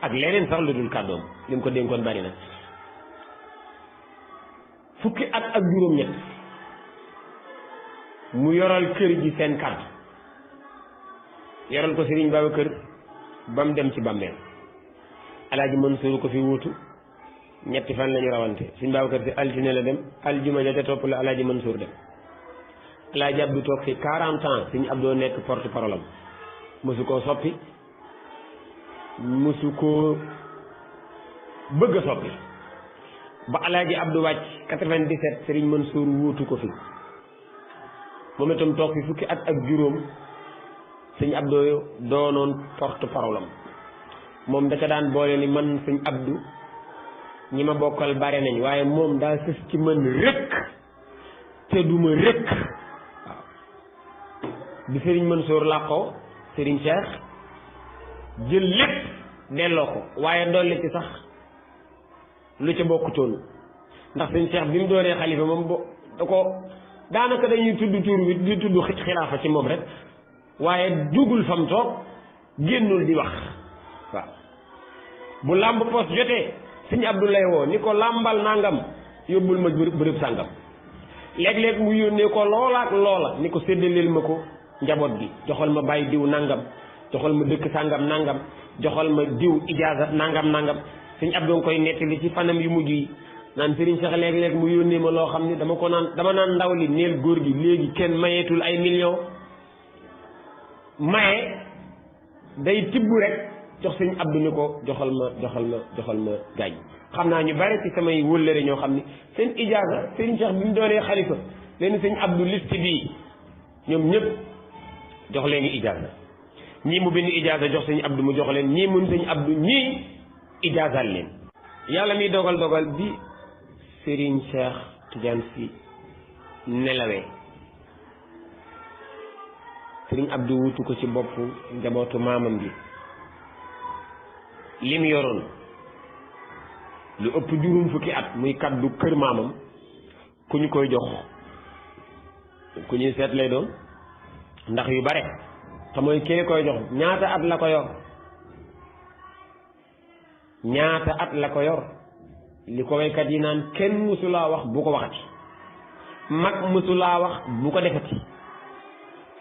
ak leneen sax lu dul kàddoom li mu ko dénkoon bari na fukki at ak juróom-ñett mu yoral kër gi seen kàddu yoral ko Serigne Babacar ba mu dem ci bàmmeel Alaaji Mansour ko fi wuutu ñetti fan lañu rawante Serigne Babacar Sy altine la dem aljuma ja ca topp la Alaaji Mansour dem Alaaji Abdou toog fi 40 ans Serigne Abdou nekk porte parole am mësu koo soppi mësu koo bëgg a soppi ba Alaaji Abdou wàcc 97 Serigne Mansour wuutu ko fi moom itam toog fi fukki at ak juróom Serigne Abdou doonoon porte parole am moom da ca daan boole ni man Serigne Abdou ñi ma bokkal bare nañ waaye moom daa sës ci mën rëkk te duma rëkk waaw bi Serigne Mansour làqoo Serigne Cheikh jël lépp delloo ko waaye dolli ci sax lu ca bokkutoon ndax Serigne Cheikh bi mu doonee xalifa moom da ko daanaka dañuy tudd tur wi di tudd xilaafa ci moom rek waaye dugul fam toog génnul di wax waaw bu làmb poos jotee Serigne Abdou lay woo ni ko làmbal nangam yóbbul ma bërëb sàngam léeg-léeg mu yónnee ko loola ak loola ni ko séddaleel ma ko njaboot gi joxal ma bàyyi diw nangam joxal ma dëkk sàngam nangam joxal ma diw ijaaza nangam Serigne Abdou nga koy nettali ci fanam yu mujj yi naan Serigne Cheikh léeg-léeg mu yónnee ma loo xam ni dama naan ndaw li neel góor gi léegi kenn mayeetul ay millions maye day tibb rek jox sëñ Abdou ni ko joxal ma gaañ xam naa ñu bari ci samay wëllëre ñoo xam ni seen ijaaza sëriñ Cheikh bi mu doonee xalifa leen sëñ Abdou liste bii ñoom ñëpp jox leen ijaaza ñii mu bind ijaaza jox sëñ Abdou mu jox leen ñii mun sëñ Abdou ñii ijaazal leen yàlla mi dogal bi sëriñ Cheikh Tidiane Sy nelawee sëriñ Abdou wutu ko ci bopp njabootu maamam bi lim yoroon lu ëpp juróom fukki at muy kaddu kër maamam ku ñu koy jox ku ñuy seet lay doon ndax yu bare te mooy kii koy jox ñaata at la ko yor li ko waykat yi naan kenn mësulaa wax bu ko waxati mag mësulaa wax bu ko defati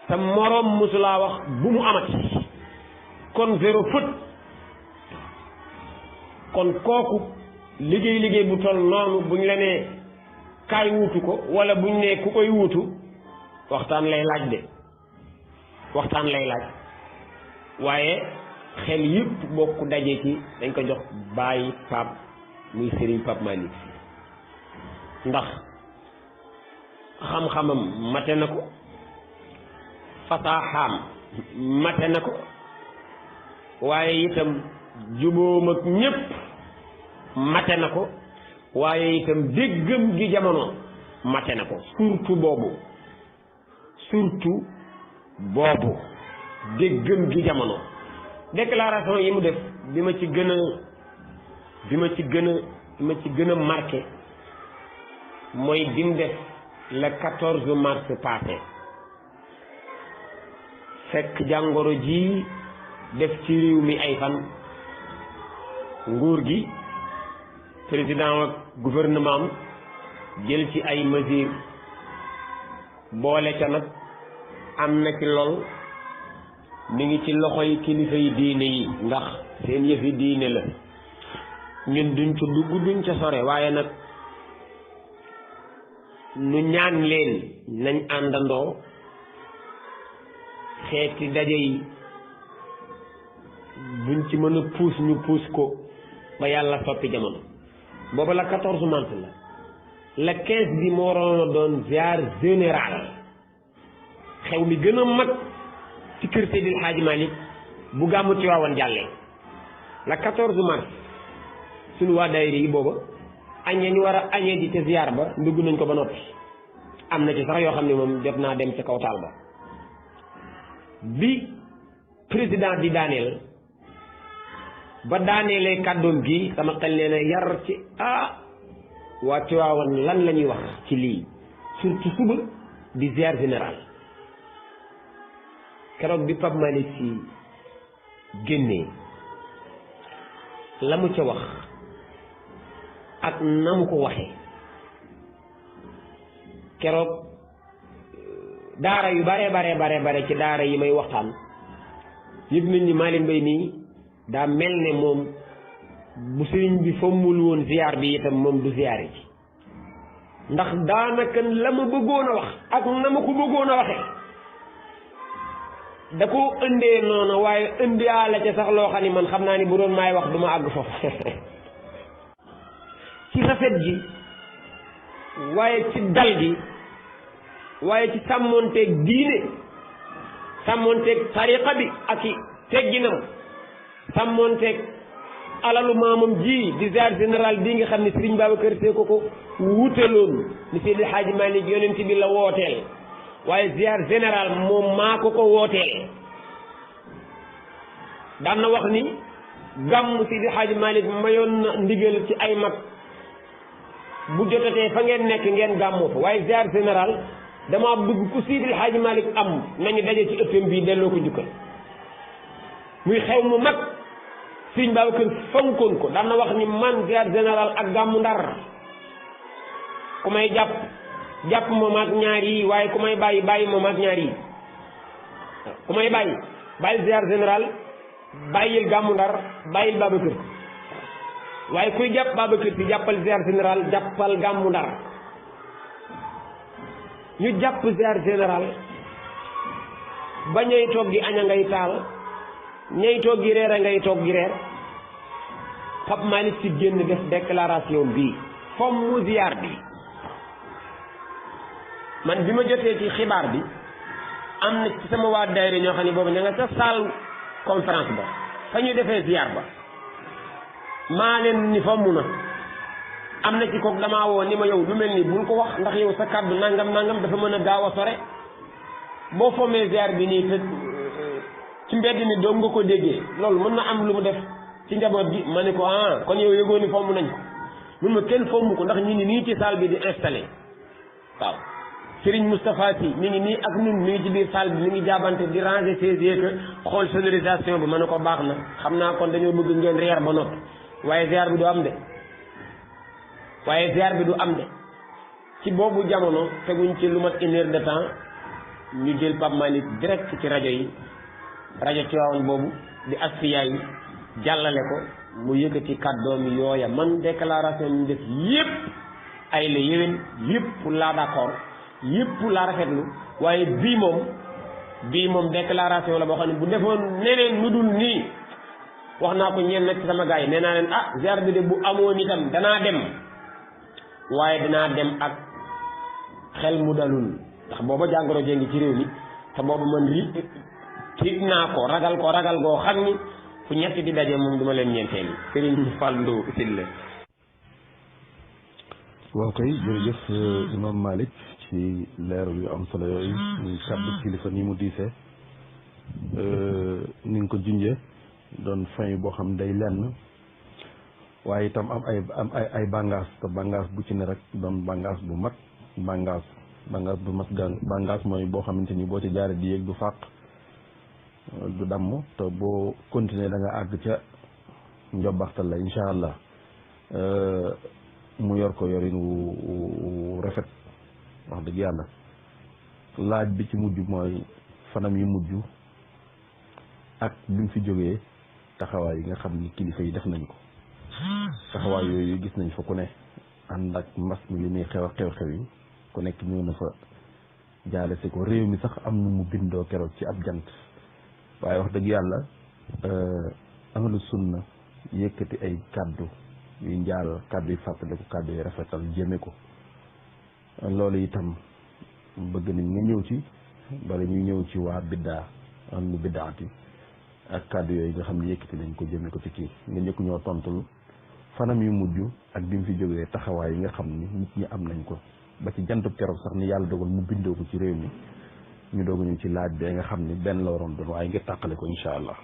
sa moroom mësulaa wax bu mu amati kon zéro faute kon kooku liggéey bu toll noonu buñ la nee kaay wuutu ko wala buñ nee ku koy wuutu waxtaan lay laaj waaye xel yëpp bokk daje ci dañ ko jox bàyyi Pape muy Serigne Pape Malick Sy ndax xam-xamam mate na ko fasaaxaam mate na ko waaye itam jubóom ak ñépp mate na ko waaye itam déggam gi jamono mate na ko surtout boobu déggam gi jamono déclaration yi mu def bi ma ci gën a marqué mooy bi mu def le 14 mars passé fekk jàngoro ji def ci réew mi ay fan nguur gi président ak gouvernement am jël ci ay mesures boole ca nag am na ci lool mi ngi ci loxoy kilifa yi diine yi ndax seen yëfi diine la ñun duñ ca dugg duñ ca sore waaye nag nu ñaan leen nañ àndandoo xeeti daje yi buñ ci mën a puus ñu puus ko ba yàlla soppi jamono booba la 14 mars la 15 bi moo waroon a doon ziar général xew mi gën a mag ci kër Seydil Hadji Malick bu gàmmu Tiwaawan jàllee la 14 mars suñu waa daayira yi booba añee ñu war a añee ji te ziar ba ndugg nañ ko ba noppi am na ci sax yoo xam ne moom jot naa dem ca kaw taal ba bi président di daaneel ba daaneelee kàddoom gi sama xel nee na yar ci waa Tiwaawan lan la ñuy wax ci lii surtout suba di ziar général keroog bi Pape Malick Sy génnee la mu ca wax ak na mu ko waxee keroog daara yu bare ci daara yi may waxtaan yëg nañ ni Malick Mbaye nii daa mel ne moom bu sëriñ bi fommul woon ziar bi itam moom du ziar yi ndax daanaka la ma bëggoon a wax ak na ma ko bëggoon a waxee da ko indee noonu waaye indiwaale ca sax loo xam ni man xam naa ni bu doon maay wax du ma àgg foofu ci rafet gi waaye ci dal gi waaye ci sàmmoonteeg diine sàmmoonteeg tariqa bi ak i tegginam sàmmoonteeg alalu maamam ji di ziar général bii nga xam ne Serigne Babacar Sy ko wuteloon ni Seydi Hadji Malick yonent bi la wooteel waaye ziar général moom maa ko wooteel daan na wax ni gàmm Seydi Hadji Malick mayoon na ndigal ci ay mag bu jotatee fa ngeen nekk ngeen gàmmoo fa waaye ziar général dama bëgg ku Seydi Hadji Malick am nañu daje ci ëttam bii delloo ko njukkal muy xew mu mag Serigne Babacar fonkoon ko daan na wax ni man ziar général ak gàmmu Ndar ku may jàpp moom ak ñaar yi waaye ku may bàyyi moom ak ñaar yi ku may bàyyi ziar général bàyyil gàmmu Ndar bàyyil Babacar waaye kuy jàpp Babacar Sy jàppal ziar général jàppal gàmmu Ndar ñu jàpp ziar général ba ñay toog gi aña ngay taal ñay toog gi reer a ngay toog gi reer Pape Malick Sy génn def déclaration bii fomm mu ziar bi man bi ma jotee ci xibaar bi am na ci sama waa daayira ñoo xam ne boobu ña nga ca salle conférence ba fa ñuy defee ziar ba maa leen ni fomm na am na ci kook damaa woo ni ma yow lu mel ni bul ko wax ndax yow sa kàddu nangam nangam dafa mën a gaaw a sore boo fommee ziar bi nii te ci mbedd mi doom nga ko déggee loolu mën na am lu mu def ci njaboot gi ma ne ko kon yow yëgoo ni fomm nañ ko mun ma kenn fomm ko ndax ñu ngi nii ci salle bi di installé waaw Serigne Moustapha Sy mi ngi nii ak ñun mi ngi ci biir salle bi mi ngi jaabante di ranger ses yeux xool sonorisation bi ma ne ko baax na xam naa kon dañoo bëgg ngeen reer ba noppi waaye ziar bi du am de ci boobu jamono teguñ ci lu mat 1 heure de temps ñu jël Pape Malick direct ci rajo yi rajo Tivaouane boobu di Asfiya yi jàllale ko mu yëkkati kàddoom yooya man déclaration ñu def yépp ay la yéwén yépp laa d'accord yépp laa rafetlu waaye bii moom déclaration la boo xam ne bu defoon neneen lu dul nii wax naa ko ñeen nag ci sama gars yi nee naa leen ziar bi de bu amoon itam danaa dem waaye dinaa dem ak xel mu dalul ndax booba jàngoro jee ngi ci réew mi te booba man tiit naa ko ragal goo xam ni fu ñetti di daje moom duma leen ñeenteel Serigne Fallou Sylla. waaw kay jërëjëf Imam Malick ci leeral yu am solo yooyu muy kàddu kilifa ni mu diisee ni nga ko junjee doon fin boo xam day lenn waaye itam am ay bàngaas te bàngaas bu ci ne rek doon bàngaas bu mag bàngaas bu mag bàngaas mooy boo xamante ni boo ci jaaree di yéeg du fàq du damm te boo continuer da nga àgg ca njobbaxtal la incha allah mu yor ko yorin wu rafet wax dëgg yàlla laaj bi ci mujj mooy fanam yu mujj ak bi mu fi jógee taxawaay yi nga xam ni kilifa yi def nañ ko taxawaay yooyu gis nañ fa ku ne ànd ak mbas mi li muy xew-xew yi ku nekk ñëw na fa jaale si ko réew mi sax am nu mu bindoo keroog ci ab jant waaye wax dëgg yàlla ahlu sunna yëkkati ay kàddu yuy njaal kàddu yi fàttaliku kàddu yi rafetal jëme ko loolu itam bëgg nañ nga ñëw ci bala ñuy ñëw ci waa biddaa ahlu biddaati ak kàddu yooyu nga xam ne yëkkati nañ ko jëme ko ci kii nga ñëkk ñoo tontul fanam yu mujj ak bi mu fi jógee taxawaay yi nga xam ni nit ñi am nañ ko ba ci jantub keroog sax ni yàlla dogal mu bindoo ko ci réew mi ñu doog ñu ci laaj bee nga xam ni benn la waroon doon waaye ngir tàqale ko incha allah.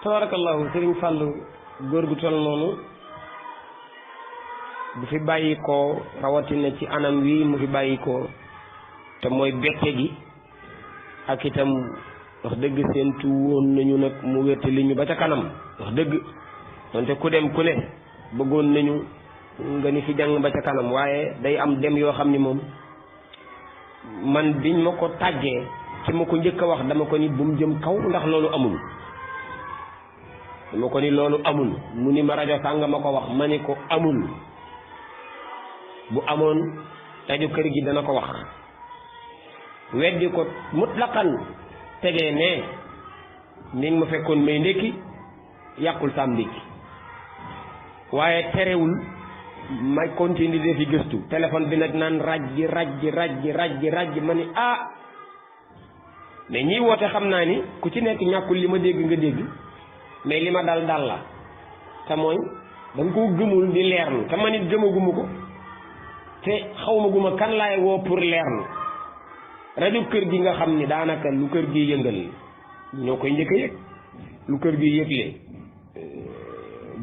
tabarakallahu Serigne Fallou góor gu toll noonu bu fi bàyyi ko rawatina ci anam wi mu fi bàyyi ko te mooy bette gi ak itam wax dëgg seentu woon nañu nag mu wéttali ñu ba ca kanam wax dëgg donte ku dem ku ne bëggoon nañu nga ni fi jàng ba ca kanam waaye day am dem yoo xam ni moom man biñ ma ko tàggee ci ma ko njëkk a wax dama ko ni bu mu jëm kaw ndax loolu amul dama ko ni loolu amul mu ni ma rajo sànga ma ko wax ma ni ko amul bu amoon rajo kër gi dana ko wax weddi ko mutlaqan tegee ne mi ngi ma fekkoon may ndékki yàqul saam ndékki waaye terewul may continue di defi gëstu téléphone bi nag naan rajji ma ni mais ñiy woote xam naa ni ku ci nekk ñàkkul li ma dégg nga dégg mais li ma dal la te mooy da nga koo gëmul di leerlu te man it gëmaguma ko te xawmaguma kan laay woo pour leerlu rajo kër gi nga xam ni daanaka lu kër gi yëngal ñoo koy njëkk a yëg lu kër gi yëgle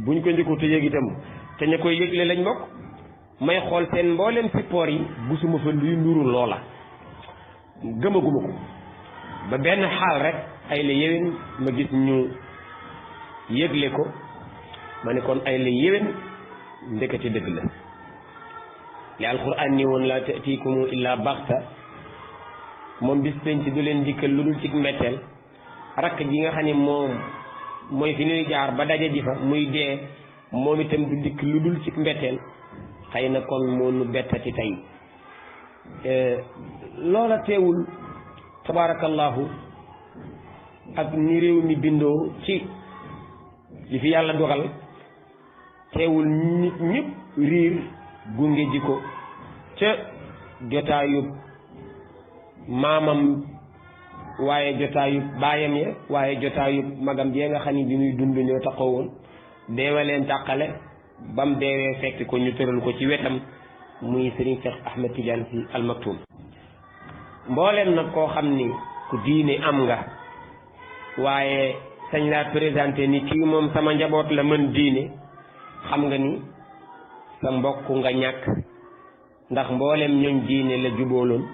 buñ ko njëkku te yëg itam te ña koy yëgle lañ bokk may xool seen mboolem support yi gisuma fa luy nuru loola gëmaguma ko ba benn xaal rek ay la yéwén ma gis ñu yëgle ko ma ne kon ay la yéwén ndekati dëgg la li alquran ni woon laa ta'tiikumu illa baxta moom bis penc du leen dikkal lu dul ci mbetteel rakk ji nga xam ne moom mooy fi ñuy jaar ba daje ji fa muy dee moom itam du dikk lu dul ci mbetteel xëy na kon moo nu bettati tey loola teewul tabaarakallahu ak ni réew mi bindoo ci li fi yàlla dogal teewul nit ñëpp riir gunge ji ko ca jotaayub maamam waaye jotaayub baayam ya waaye jotaayub magam jee nga xam ni bi muy dund ñoo taxaw woon deewa leen tàqale bam deewee fekk ko ñu tëral ko ci wetam muy Serigne Cheikh Ahmed Tidiane Sy Al Maktoum mbooleem nag koo xam ni ku diine am nga waaye sañ laa présenté ni kii moom sama njaboot la mën diine xam nga ni sa mbokk nga ñàkk ndax mboolem ñooñ diine la jubóoloon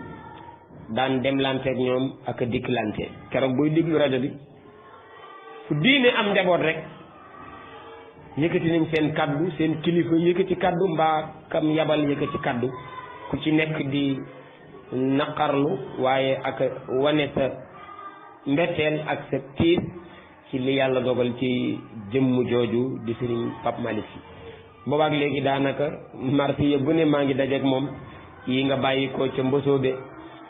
daan demlanteeg ñoom ak a dikklante keroog booy déglu rajo bi fu diine am njaboot rek yëkkati nañ seen kaddu seen kilifa yëkkati kaddu mbaa kam yabal yëkkati kaddu ku ci nekk di naqarlu waaye ak wane sa mbetteel ak sa tiis ci li yàlla dogal ci jëmm jooju di Serigne Pape Malick Sy boobaak léegi daanaka marsi ya bu ne maa ngi dajeek moom yi nga bàyyi ko ca Mbosoobe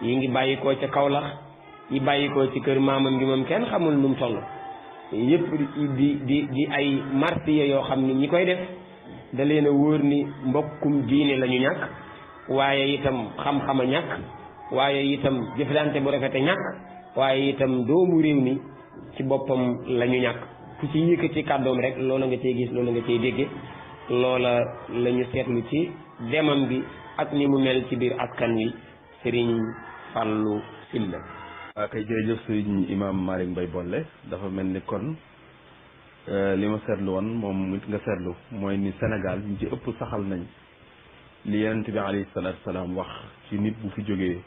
yi ngi bàyyi ko ca Kaolack yi bàyyi ko ci kër maamam gi moom kenn xamul nu mu toll yëpp di ay marsiya yoo xam ni ñi koy def da leen a wóor ni mbokkum diine la ñu ñàkk waaye itam xam-xam a ñàkk waaye itam jëflante bu rafete ñàkk waaye itam doomu réew mi ci boppam la ñu ñàkk ku ci yëkkati kàddoom rek loola nga cey gis loola nga cey dégge loola la ñu seetlu ci demam bi ak ni mu mel ci biir askan wi Serigne Fallou Sylla. waaw kay jërëjëf sëriñ Imam Malick Mbaye Bollé dafa mel ni kon li ma seetlu woon moom it nga seetlu mooy ni Sénégal ñu ci ëpp saxal nañ li yonent bi alayhi salaatu salaam wax ci nit bu fi jógee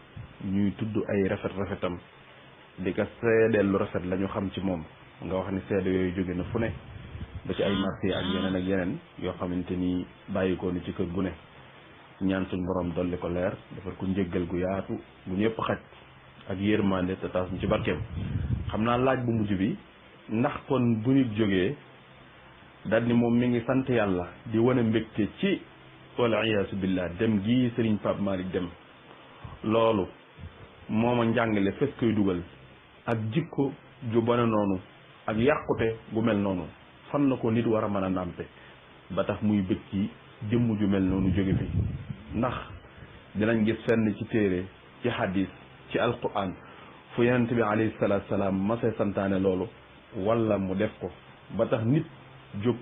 ñuy tudd ay rafetam di ko seedeel lu rafet la ñu xam ci moom nga wax ni seede yooyu jóge na fu ne ba ci ay marché ak yeneen yoo xamante ni bàyyikoo ni ci kër gu ne ñaan suñ borom dolli ko leer defar ko njëggal gu yaatu gu ñëpp xaj ak yërmande te taas ñu ci barkeem xam naa laaj bu mujj bi ndax kon bu nit jógee daal ni moom mi ngi sant yàlla di wane mbégte ci wala iyaasu billah dem gii Serigne Pape Malick dem loolu mooma njàngale fes koy dugal ak jikko ju bone noonu ak yàqute gu mel noonu fan na ko nit war a mën a nàmpe ba tax muy bëgg ci jëmm ju mel noonu jóge fi ndax dinañ gis fenn ci téere ci hadis ci alquran fu yonent bi alayhi salaatu salaam masee santaane loolu wala mu def ko ba tax nit jóg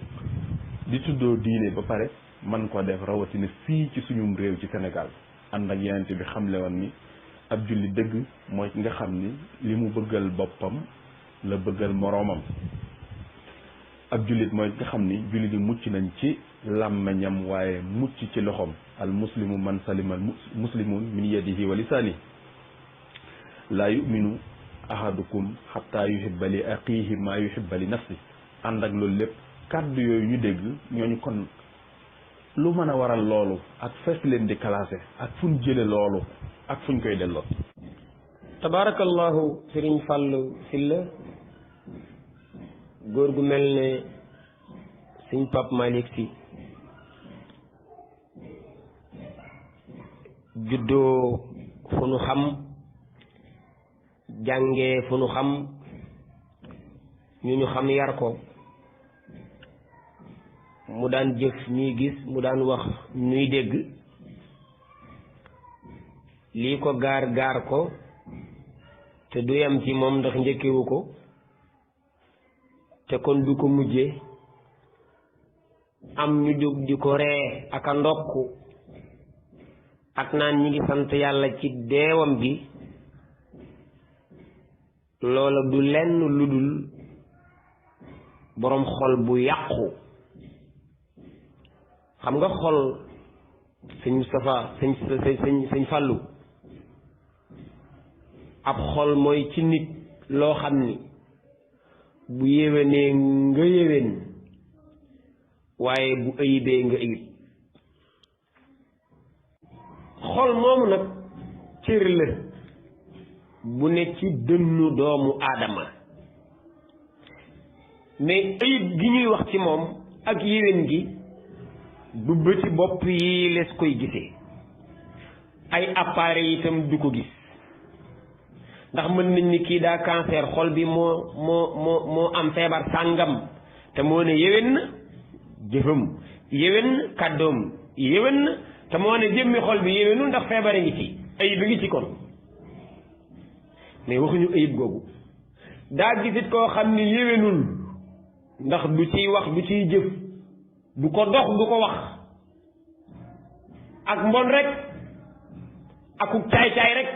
di tuddoo diine ba pare man ko def rawatina fii ci suñum réew ci Sénégal ànd ak yonent bi xamle woon ni ab julli dëgg mooy nga xam ni li mu bëggal boppam la bëggal moroomam ab jullit mooy nga xam ni jullit yi mucc nañ ci làmmeñam waaye mucc ci loxoom al muslimu man salima muslimun min yadihi wa lisaani laa yuminu ahadukum xatta yuhibba li aqihi maa yuhibba li nafsi ànd ak loolu lépp kàddu yooyu ñu dégg ñooñu kon lu mën a waral loolu ak fees leen di classé ak fuñ jële loolu ak fuñ koy delloo. tabaarakallahu Serigne Fallou Sylla góor gu mel ne Serigne Pape Malick Sy juddoo fu nu xam jàngee fu nu xam ñu xam yar ko mu daan jëf ñuy gis mu daan wax ñuy dégg lii ko gaar ko te du yam ci moom ndax njëkkewu ko te kon du ko mujje am ñu jóg di ko ree ak a ndokk ak naan ñi ngi sant yàlla ci deewam gi loola du lenn lu dul boroom xol bu yàqu xam nga xol sëñ Moustapha sëñ Fallou ab xol mooy ci nit loo xam ni bu yéwénee nga yéwén waaye bu ëyibee nga ëyib xol moomu nag cër la bu ne ci dënnu doomu aadama mais ëyib gi ñuy wax ci moom ak yéwén gi du bëti bopp yi les koy gisee ay appareil itam du ko gis ndax mën nañ ni kii daa cancer xol bi moo am feebar sàngam te moo ne yéwén na jëfam yéwén na kàddoom yéwén na te moo ne jëmmi xol bi yéwénul ndax feebare ngi ci ayib bi ngi ci kon mais waxuñu ayib googu daa gisit koo xam ni yéwénul ndax du ciy wax du ciy jëf du ko dox du ko wax ak mbon rek akuk caay-caay rek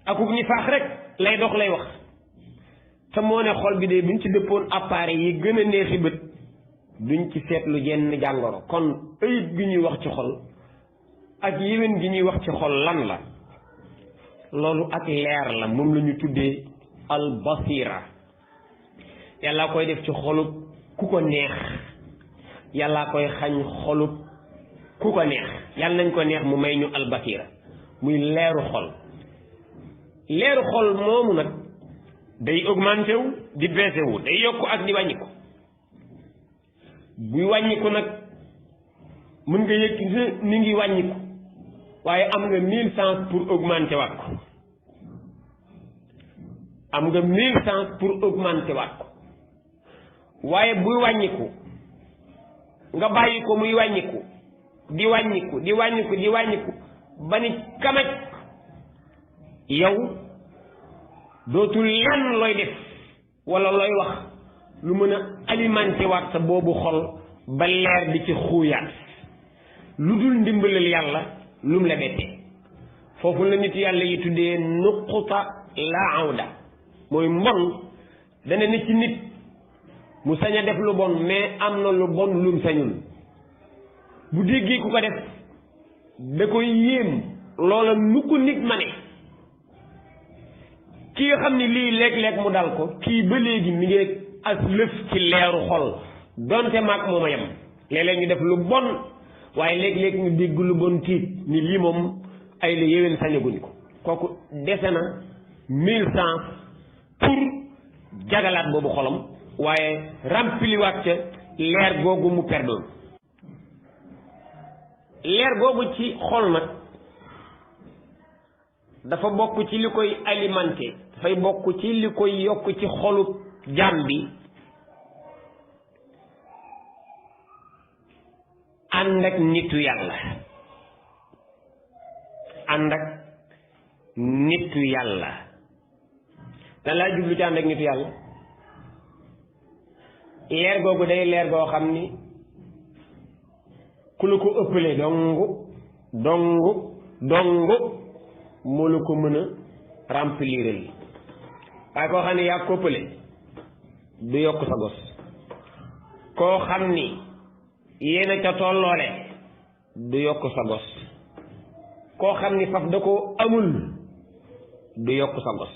akuk nifaax rek lay dox lay wax te moo ne xol bi de buñ ci dëppoon appareil yi gën a neexi bët duñ ci seetlu jenn jàngoro kon ayib gi ñuy wax ci xol ak yéwén gi ñuy wax ci xol lan la loolu ak leer la moom la ñu tuddee al basira yàlla koy def ci xolub ku ko neex yàlla koy xañ xolub ku ko neex yàlla nañ ko neex mu may ñu al basira muy leeru xol moomu nag day augmenté wu di baissé wu day yokk ak di wàññiku buy wàññiku nag mën nga yëg ni ngi wàññiku waaye am nga 1000 chance pour augmenter waat ko am nga 1000 chance pour augmenter waat ko waaye buy wàññiku nga bàyyi ko muy wàññiku di wàññiku di wàññiku di wàññiku ba ni kamaj yow dootul lenn looy def wala looy wax lu mën a alimenter waat sa boobu xol ba leer di ci xuuyaat lu dul ndimbalal yàlla lum la bettee foofu la nit yàlla yi tuddee nuquta la awda mooy mbon dana ne ci nit mu sañ a def lu bon mais am na lu bon lum sañul bu déggee ku ko def da koy yéem loola nu ko nit ma ne ki nga xam ni lii léeg-léeg mu dal ko kii ba léegi mi ngi as lëf ci leeru xol donte maag mooma yem léeg-léeg ñu def lu bon waaye léeg-léeg ñu dégg lu bon tiit ni lii moom ay la yéwén sañaguñ ko kooku dese na 1000 chance pour jagalaat boobu xolam waaye rempiliwaat ca leer googu mu perdoon leer googu ci xol nag dafa bokk ci li koy alimenté dafay bokk ci li koy yokk ci xolu jaam bi ànd ak nitu yàlla ànd ak nitu yàlla dan laa jublu ci ànd ak nitu yàlla leer googu day leer goo xam ni ku la ko ëppale dong moo la ko mën a remplir waaye koo xam ni yaa ko ëppale du yokk sa gos koo xam ni yéena ca tolloole du yokk sa gos koo xam ni faf da ko amul du yokk sa gos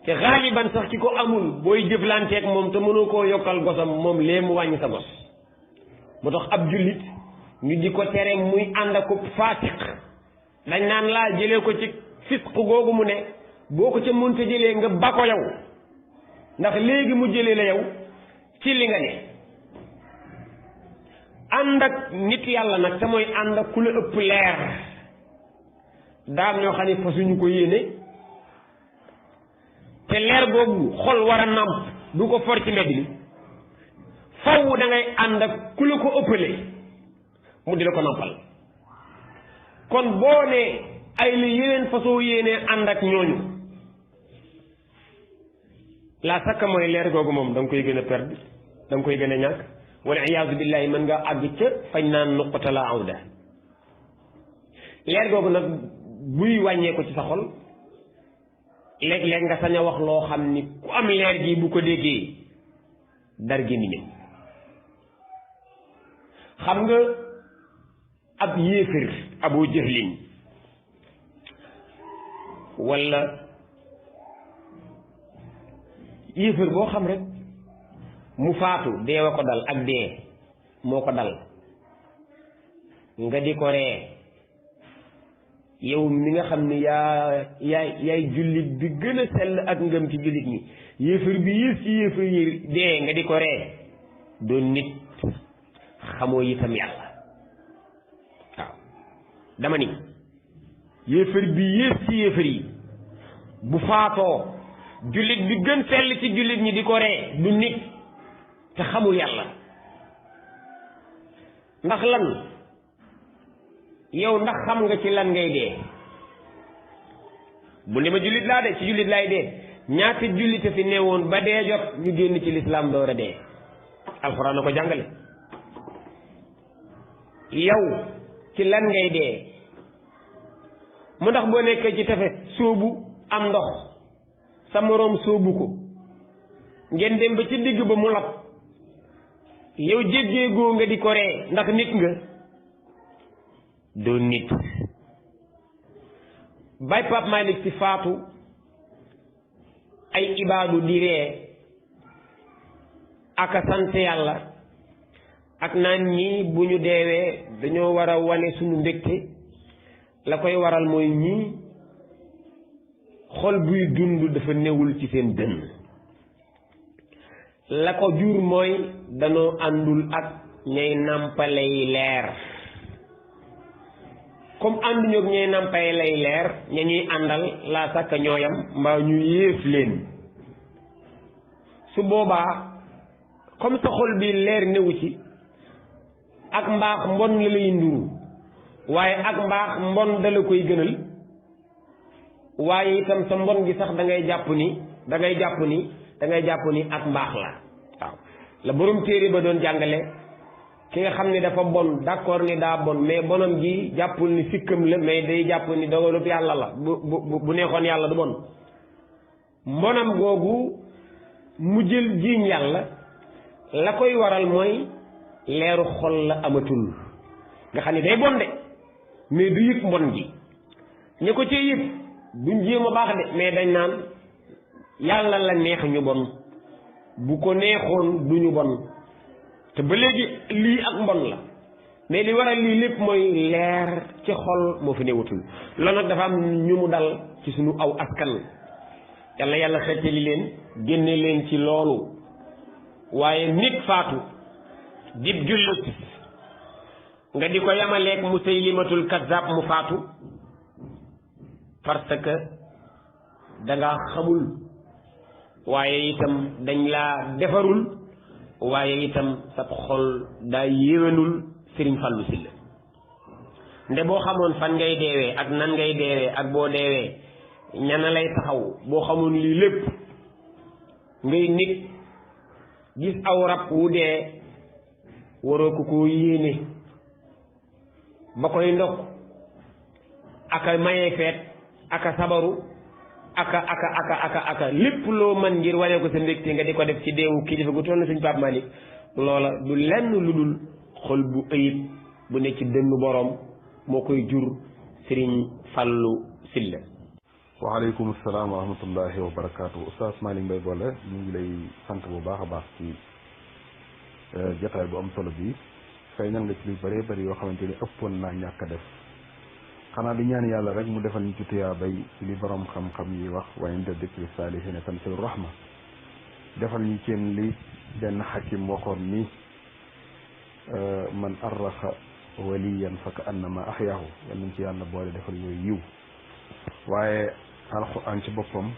te xaaliban sax ki ko amul booy jëflanteeg moom te mënoo koo yokkal gosam moom lee mu wàññi sa gos moo tax ab jullit ñu di ko tere muy ànd ak faasiq dañ naan laa jëlee ko ci fisq googu mu ne boo ko ca mënta jëlee nga ba ko yow ndax léegi mu jëlee la yow ci li nga ne ànd ak nit yàlla nag te mooy ànd ak ku la ëpp leer daam ñoo xam ne fa suñu ko yéene te leer boobu xol war a nàmp du ko for ci mbedd bi faw da ngay ànd ak ku la ko ëppale mu di la ko nàmpal kon boo ne ay la yeneen façon yéene ànd ak ñooñu la sakka mooy leer googu moom da nga koy gën a perdre da nga koy gën a ñàkk wala iyaazu billahi mën nga àgg ca fañ naan nuqata la awda leer googu nag buy wàññee ko ci sa xol léeg-léeg nga sañ a wax loo xam ni ku am leer gi bu ko déggee dar gémmiñam xam nga ab yéefir abu jëhlin wala yéefir boo xam rek mu faatu deewa ko dal ak dee moo ko dal nga di ko ree yow mi nga xam ne yaay jullit bi gën a sell ak ngëm ci jullit ñi yéefar bi yées ci yéefar yi dee nga di ko ree doon nit xamoo itam yàlla waaw dama ni yéefar bi yées ci yéefar yi bu faatoo jullit bi gën sell ci jullit ñi di ko ree du nit te xamul yàlla. ndax lan yow ndax xam nga ci lan ngay dee? bu ne ma jullit laa de ci jullit laay dee, ñaata jullite fi newoon ba dee jot ñu génn ci lislaam door a dee. alxuraan na ko jàngale. yow ci lan ngay dee? mu ndax boo nekkee ci tefes sóobu am ndox sa moroom sóobu ko ngeen dem ba ci digg ba mu lab, yow jéggeegoo nga di ko ree ndax nit nga? doo nit. Baay Pape Malick Sy faatu ay ibaadu di ree aka sant yàlla ak naan ñii bu ñu deewee dañoo war a wane suñu mbégte. la koy waral mooy ñii xol buy dund dafa newul ci seen dënn. la ko jur mooy danoo àndul ak ñay nàmpalay leer. comme ànduñu ak ñay nàmpalay lay leer ña ñuy àndal laa sàkk ñooyam mbaa ñu yéef leen. su boobaa comme sa xol bi leer newu ci, ak mbaax mbon la lay nduru, waaye ak mbaax mbon dala koy gënal. waaye itam sa mbon gi sax da ngay jàpp ni ak mbaax la. waaw la borom téere ba doon jàngale, ki nga xam ne dafa bon d'accord ni daa bon, mais bonam gi jàppul ni sikkam la, mais day jàpp ni dogalub yàlla la. bu neexoon yàlla du bon. mbonam googu mu jël jiiñ yàlla, la koy waral mooy leeru xol la amatul. nga xam ne day bon de mais du yëg mbon gi. ña ko cee yëg duñ jéem a baax de, mais dañ naan yàlla la neex ñu bon, bu ko neexoon du ñu bon. te ba léegi lii ak mbon la, mais li waral lii lépp mooy leer ci xol moo fi newutul. loolu nag dafa am ñu mu dal ci suñu aw askan. yàlla xettali leen génne leen ci loolu. waaye nit faatu dib jullit nga di ko yamaleeg Musaylimatul Kazzab mu faatu parce que danga xamul, waaye itam dañ laa defarul, waaye itam sab xol daa yéwénul. Sëriñ Fallou Sylla nde boo xamoon fan ngay deewee ak nan ngay deewee ak boo deewee ñana lay taxaw, boo xamoon lii lépp ngay nit gis aw rab wu dee waroo ko koo yéene ba koy ndokk aka mayee feet aka sabaru aka lépp loo mën ngir wane ko sa mbégte nga di ko def ci deewu kilifa gu toll na Sëriñ Pape Malick. loola du lenn lu dul xol bu ëyib bu nekk ci dënn boroom moo koy jur. Sëriñ Fallou Sylla. waaleykum salaam wa rahmatullahi wa barakaatu. Oustaz Malick Mbaye Bollé ñu ngi lay sant bu baax a baax ci jataay bu am solo bi. feeñal nga ci lu bëree bëri yoo xamante ni ëppoon naa ñàkk a def. xanaa di ñaan yàlla rek mu defal ñu ci tuyaabay ci li borom xam-xam yi wax wa inda dikri saalihiina tanzilu rahma. defal ñu ceen li benn xakim waxoon ni man arraxa waliyan fa ka annama axyaahu. yal nañ ci yàlla boole defal yooyu yiw. waaye alxuraan ci boppam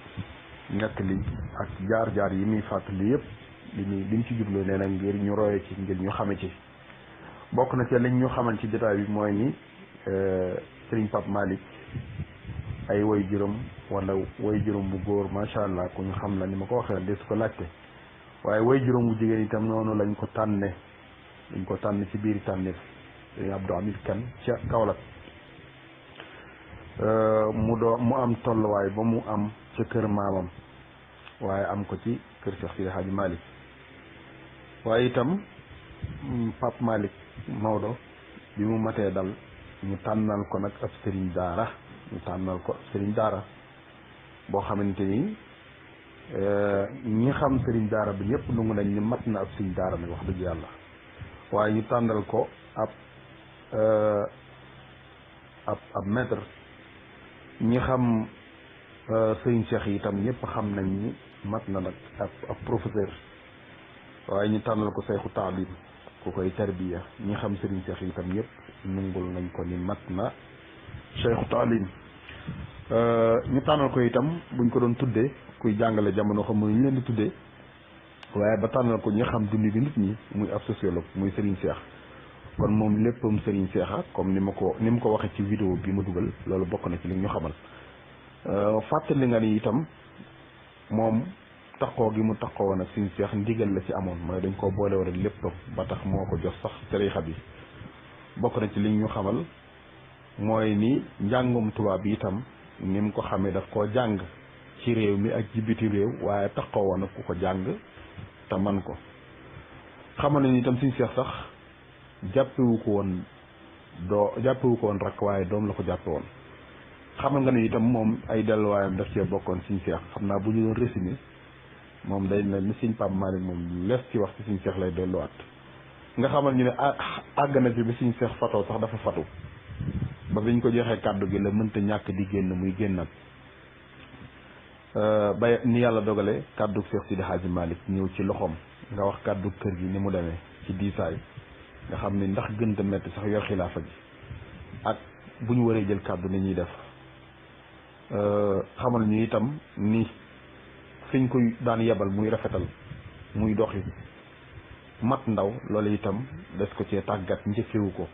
nekk li ak jaar-jaar yi muy fàttali yëpp li mu ci jubloo nee na ngir ñu roye ci ngir ñu xame ci. bokk na ci liñ ñu xamal ci jotaay bi mooy ni Sëriñ Pape Malick ay way juróom wala way juróom bu góor macha allah ku ñu xam la ni ma ko waxee des ko laajte. waaye way juróom bu jigéen itam noonu lañ ko tànne. dañ ko tànn ci biir tànneef Sëriñ Abdou Hamid Kane ca Kaolack. mu am tolluwaay ba mu am ca kër maamam, waaye am ko ci kër Cheikh Sidi Hadji Malick. waaye itam Pape Malick Maodo bi mu matee dal ñu tànnal ko nag ab sëriñ daara boo xamante ni ñi xam sëriñ daara bi ñëpp nangu nañ ni mat na ab sëriñ daara nag wax dëgg yàlla. waaye ñu tànnal ko ab maître. ñi xam sëriñ Cheikh yi itam ñëpp xam nañ ni mat na nag ab professeur. waaye ñu tànnal ko sayxu taalim ku koy tarbiya. ñi xam sëriñ Cheikh yi itam ñëpp nungul nañ ko ni mat na sayxu taalim. ñu tànnal ko itam buñ ko doon tuddee kuy jàngale jamono xam ñu leen di tuddee waaye ba tànnal ko ñi xam dund bi nit ñi muy ab sociologue muy Serigne Cheikh kon moom léppam Serigne Cheikh comme ni mu ko waxee ci vidéo bi ma dugal loolu bokk na ci li ñu xamal fàttali nga ni itam moom taxoo gi mu taxoo woon ak Serigne Cheikh ndigal la ci amoon mooy dañ koo boole woon ak léppam ba tax moo ko jox sax tariixa bi bokk na ci li ñu xamal mooy ni njàngum tubaab bi itam ni mu ko xamee daf koo jàng ci réew mi ak ci biti réew waaye taxoo woon ak ku ko jàng te man ko xamal nañu itam Serigne Cheikh sax jàppewu ko woon rakk waaye doom la ko jàppe woon xamal nga ne itam moom ay delluwaayam daf cee bokkoon Serigne Cheikh xam naa bu ñu doon résumé moom day mel ni Serigne Pape Malick moom lees ci wax ci Serigne Cheikh lay delluwaat nga xamal ñu ne àgg na ci bi Serigne Cheikh fatoo sax dafa fatu ba biñ ko joxee kàddu gi la mënta ñàkk di génn muy génnat ba ni yàlla dogale kàddu Cheikh Sidi Hadji Malick ñëw ci loxoom nga wax kàddu kër gi ni mu demee ci diisaay nga xam ni ndax gënta metti sax yor xilaafa gi ak bu ñu waree jël kàddu ni ñuy def xamal ñu itam ni fiñ koy daan yebal muy rafetal muy doxi mat ndaw loolu itam des ko cee tàggat njëkkewu ko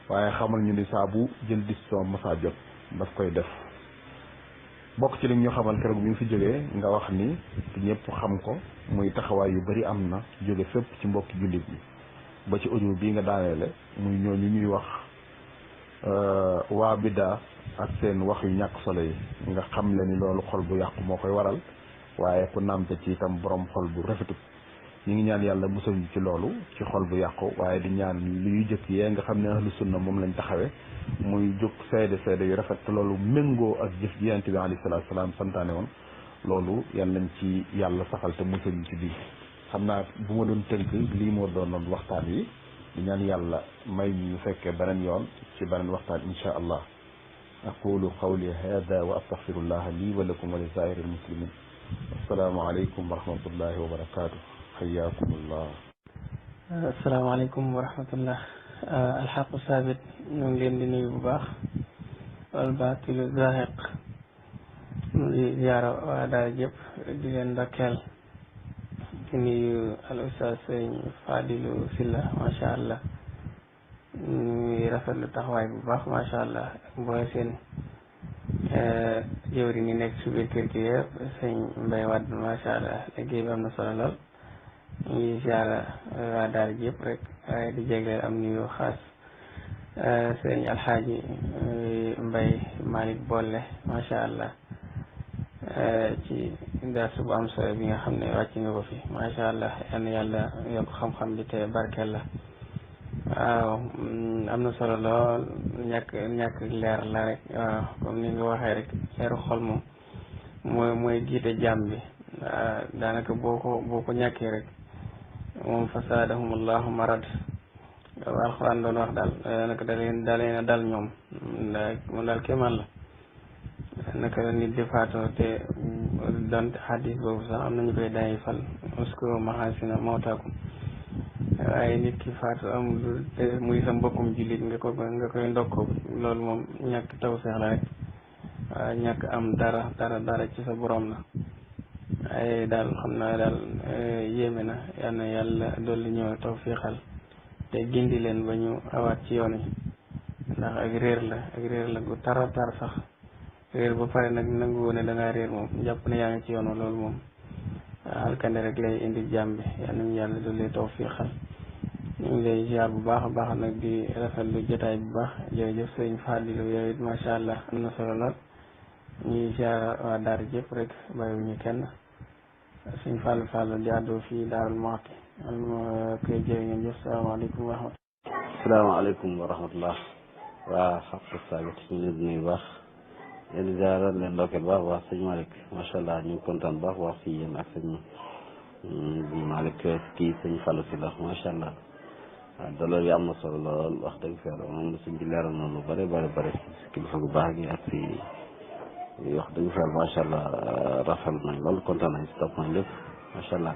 waaye xamal ñu ni saa bu jël décision masa jot daf koy def bokk ci li ñu xamal keroog bi mu fi jógee nga wax ni ñëpp xam ko muy taxawaay yu bari am na jóge fépp ci mbokki jullit yi ba ci audio bii nga daaneele muy ñooñu ñuy wax waa biddaa ak seen wax yu ñàkk solo yi nga xam le ni loolu xol bu yàqu moo koy waral waaye ku nàmpe ci itam borom xol bu rafetut ñu ngi ñaan yàlla musal ñu ci loolu ci xol bu yàqu waaye di ñaan luy jëkk yee nga xam ne ahlu sunna moom lañ taxawee muy jóg seede yu rafet te loolu méngoo ak jëf ji Yonent bi alayhi salaatu salaam santaane woon loolu yàlla nañ ci yàlla saxal te musal ñu ci biir xam naa bu ma doon tënk lii moo doonoon waxtaan wi di ñaan yàlla may ñu fekkee beneen yoon ci beneen waxtaan insha allah aqulu qawli hada wa astaghfirullah li wa lakum wa li saa'iril muslimin assalaamu aleykum wa rahmatullahi wa barakatuh xayaakumullah. asalaamaaleykum wa rahmatullah. alxaqu saabit ñu ngi leen di nuyu bu baax wal baatilu zaahiq di ziyaara waa daara jëpp di leen ndokkeel di nuyu al ustaas sëñ Fadilu Silla macha allah ñu rafetlu taxawaay bu baax macha allah booy seen jëwri ni nekk si biir kër gi yëpp sëñ Mbay Wadd macha allah liggéey bi am na solo lool ñu ngi ziyaara waa daara ji yëpp rek waaye di jégleel am nuyu xaas sëñ Alxaaji Mbay Malick Bolle macha allah ci darsu bu am solo bi nga xam ne wàcc nga ko fi macha allah yal na yàlla yokk xam-xam bi te barkeel la waaw am na solo lool ñàkk leer la rek waaw comme ni nga waxee rek leeru xol moom mooy jiite jàmm bi daanaka boo ko ñàkkee rek moom fasaadahumullahu marad alxuraan doon wax daal naka da leen a dal ñoom moom daal kéemaan la naka la nit di faatoo te donte xadis boobu sax am nañu koy dayi fal uskuru mahasina mawtaakum waaye nit ki faatu amul te muy sa mbokkum jullit nga koy ndokko loolu moom ñàkk tawfeex la rek waaw ñàkk am dara ci sa borom la waaye daal xam naa daal yéeme na yal na yàlla dolli ñëw tawfeexal te gindi leen ba ñu awaat ci yoon yi ndax ak réer la gu tar sax réer ba pare nag nangu ne da ngaa réer moom jàpp ne yaa ngi ci yoon loolu moom alkande rek lay indi jàmm bi yal nañu yàlla dolli tawfeexal ñu ngi lay ziar bu baax a baax nag di rafetlu jotaay bu baax jërëjëf sëñ Fadilu yow it macha allah am na solo lool ñuy ziar waa daara jëpp rek bàyyiwuñu kenn sëñ Fall di àddoo fii Daarul Muxti koy jërë ngeen jëf salaamaaleykum wa rahmatulah. salaamaaleykum wa rahmatulah. waa xaqu saabit ñu ngi leen di nuyu baax leen di ziar leen ndokkeel baax wax sëñ Malick macha allah ñu ngi kontaan baax wax si yéen ak sëñ Malick kii sëñ Fallou si la macha allah. waaw dalal yi am na solo lool wax dëgg fa yàlla moom la suñ bi leeral na lu bëri kilifa gu baax gi ak si wax dëgg fa yàlla macha allah rafetlu nañ lool kontaan nañ si topp nañ lépp macha allah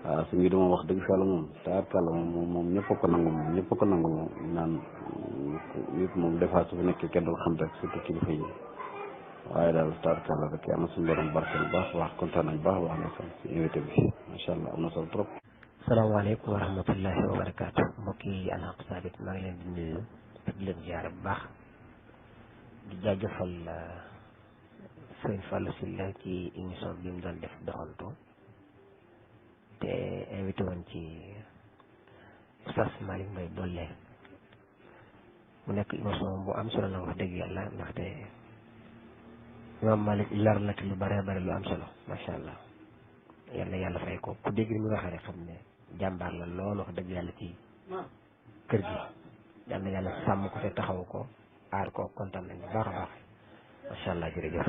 waaw suñ bi dama wax dëgg fa yàlla moom taarkàlla moom ñëpp a ko nangu moom naan nit moom des fois su fi nekkee kenn doon xam rek surtout kilifa yi waaye daal tarkala rek am na suñu borom barkeel bu baax wax kontaan nañ baax wax na ci invité bi macha allah am na solo trop. salaamaaleykum wa rahmatullahi wa barakaatu mbokk yi Al Haq Sabit maa ngi leen di nuyu di leen ziyaare bu baax di jaajëfal sëñ Fallou Sylla ci émission bi mu doon def doxantu te invité woon ci Oustaz Malick Mbaye Bollé mu nekk émission bu am solo la wax dëgg yàlla ndaxte Imam Malick lar na ci lu bare bare lu am solo macha allah yal na yàlla fay ko ku dégg ni mu waxee rek xam ne jàmbaar la loolu wax dëgg yàlla ci kër gi yal na yàlla sàmm ko te taxaw ko aar ko kontaan nañ bu baax a baax macha allah jërëjëf.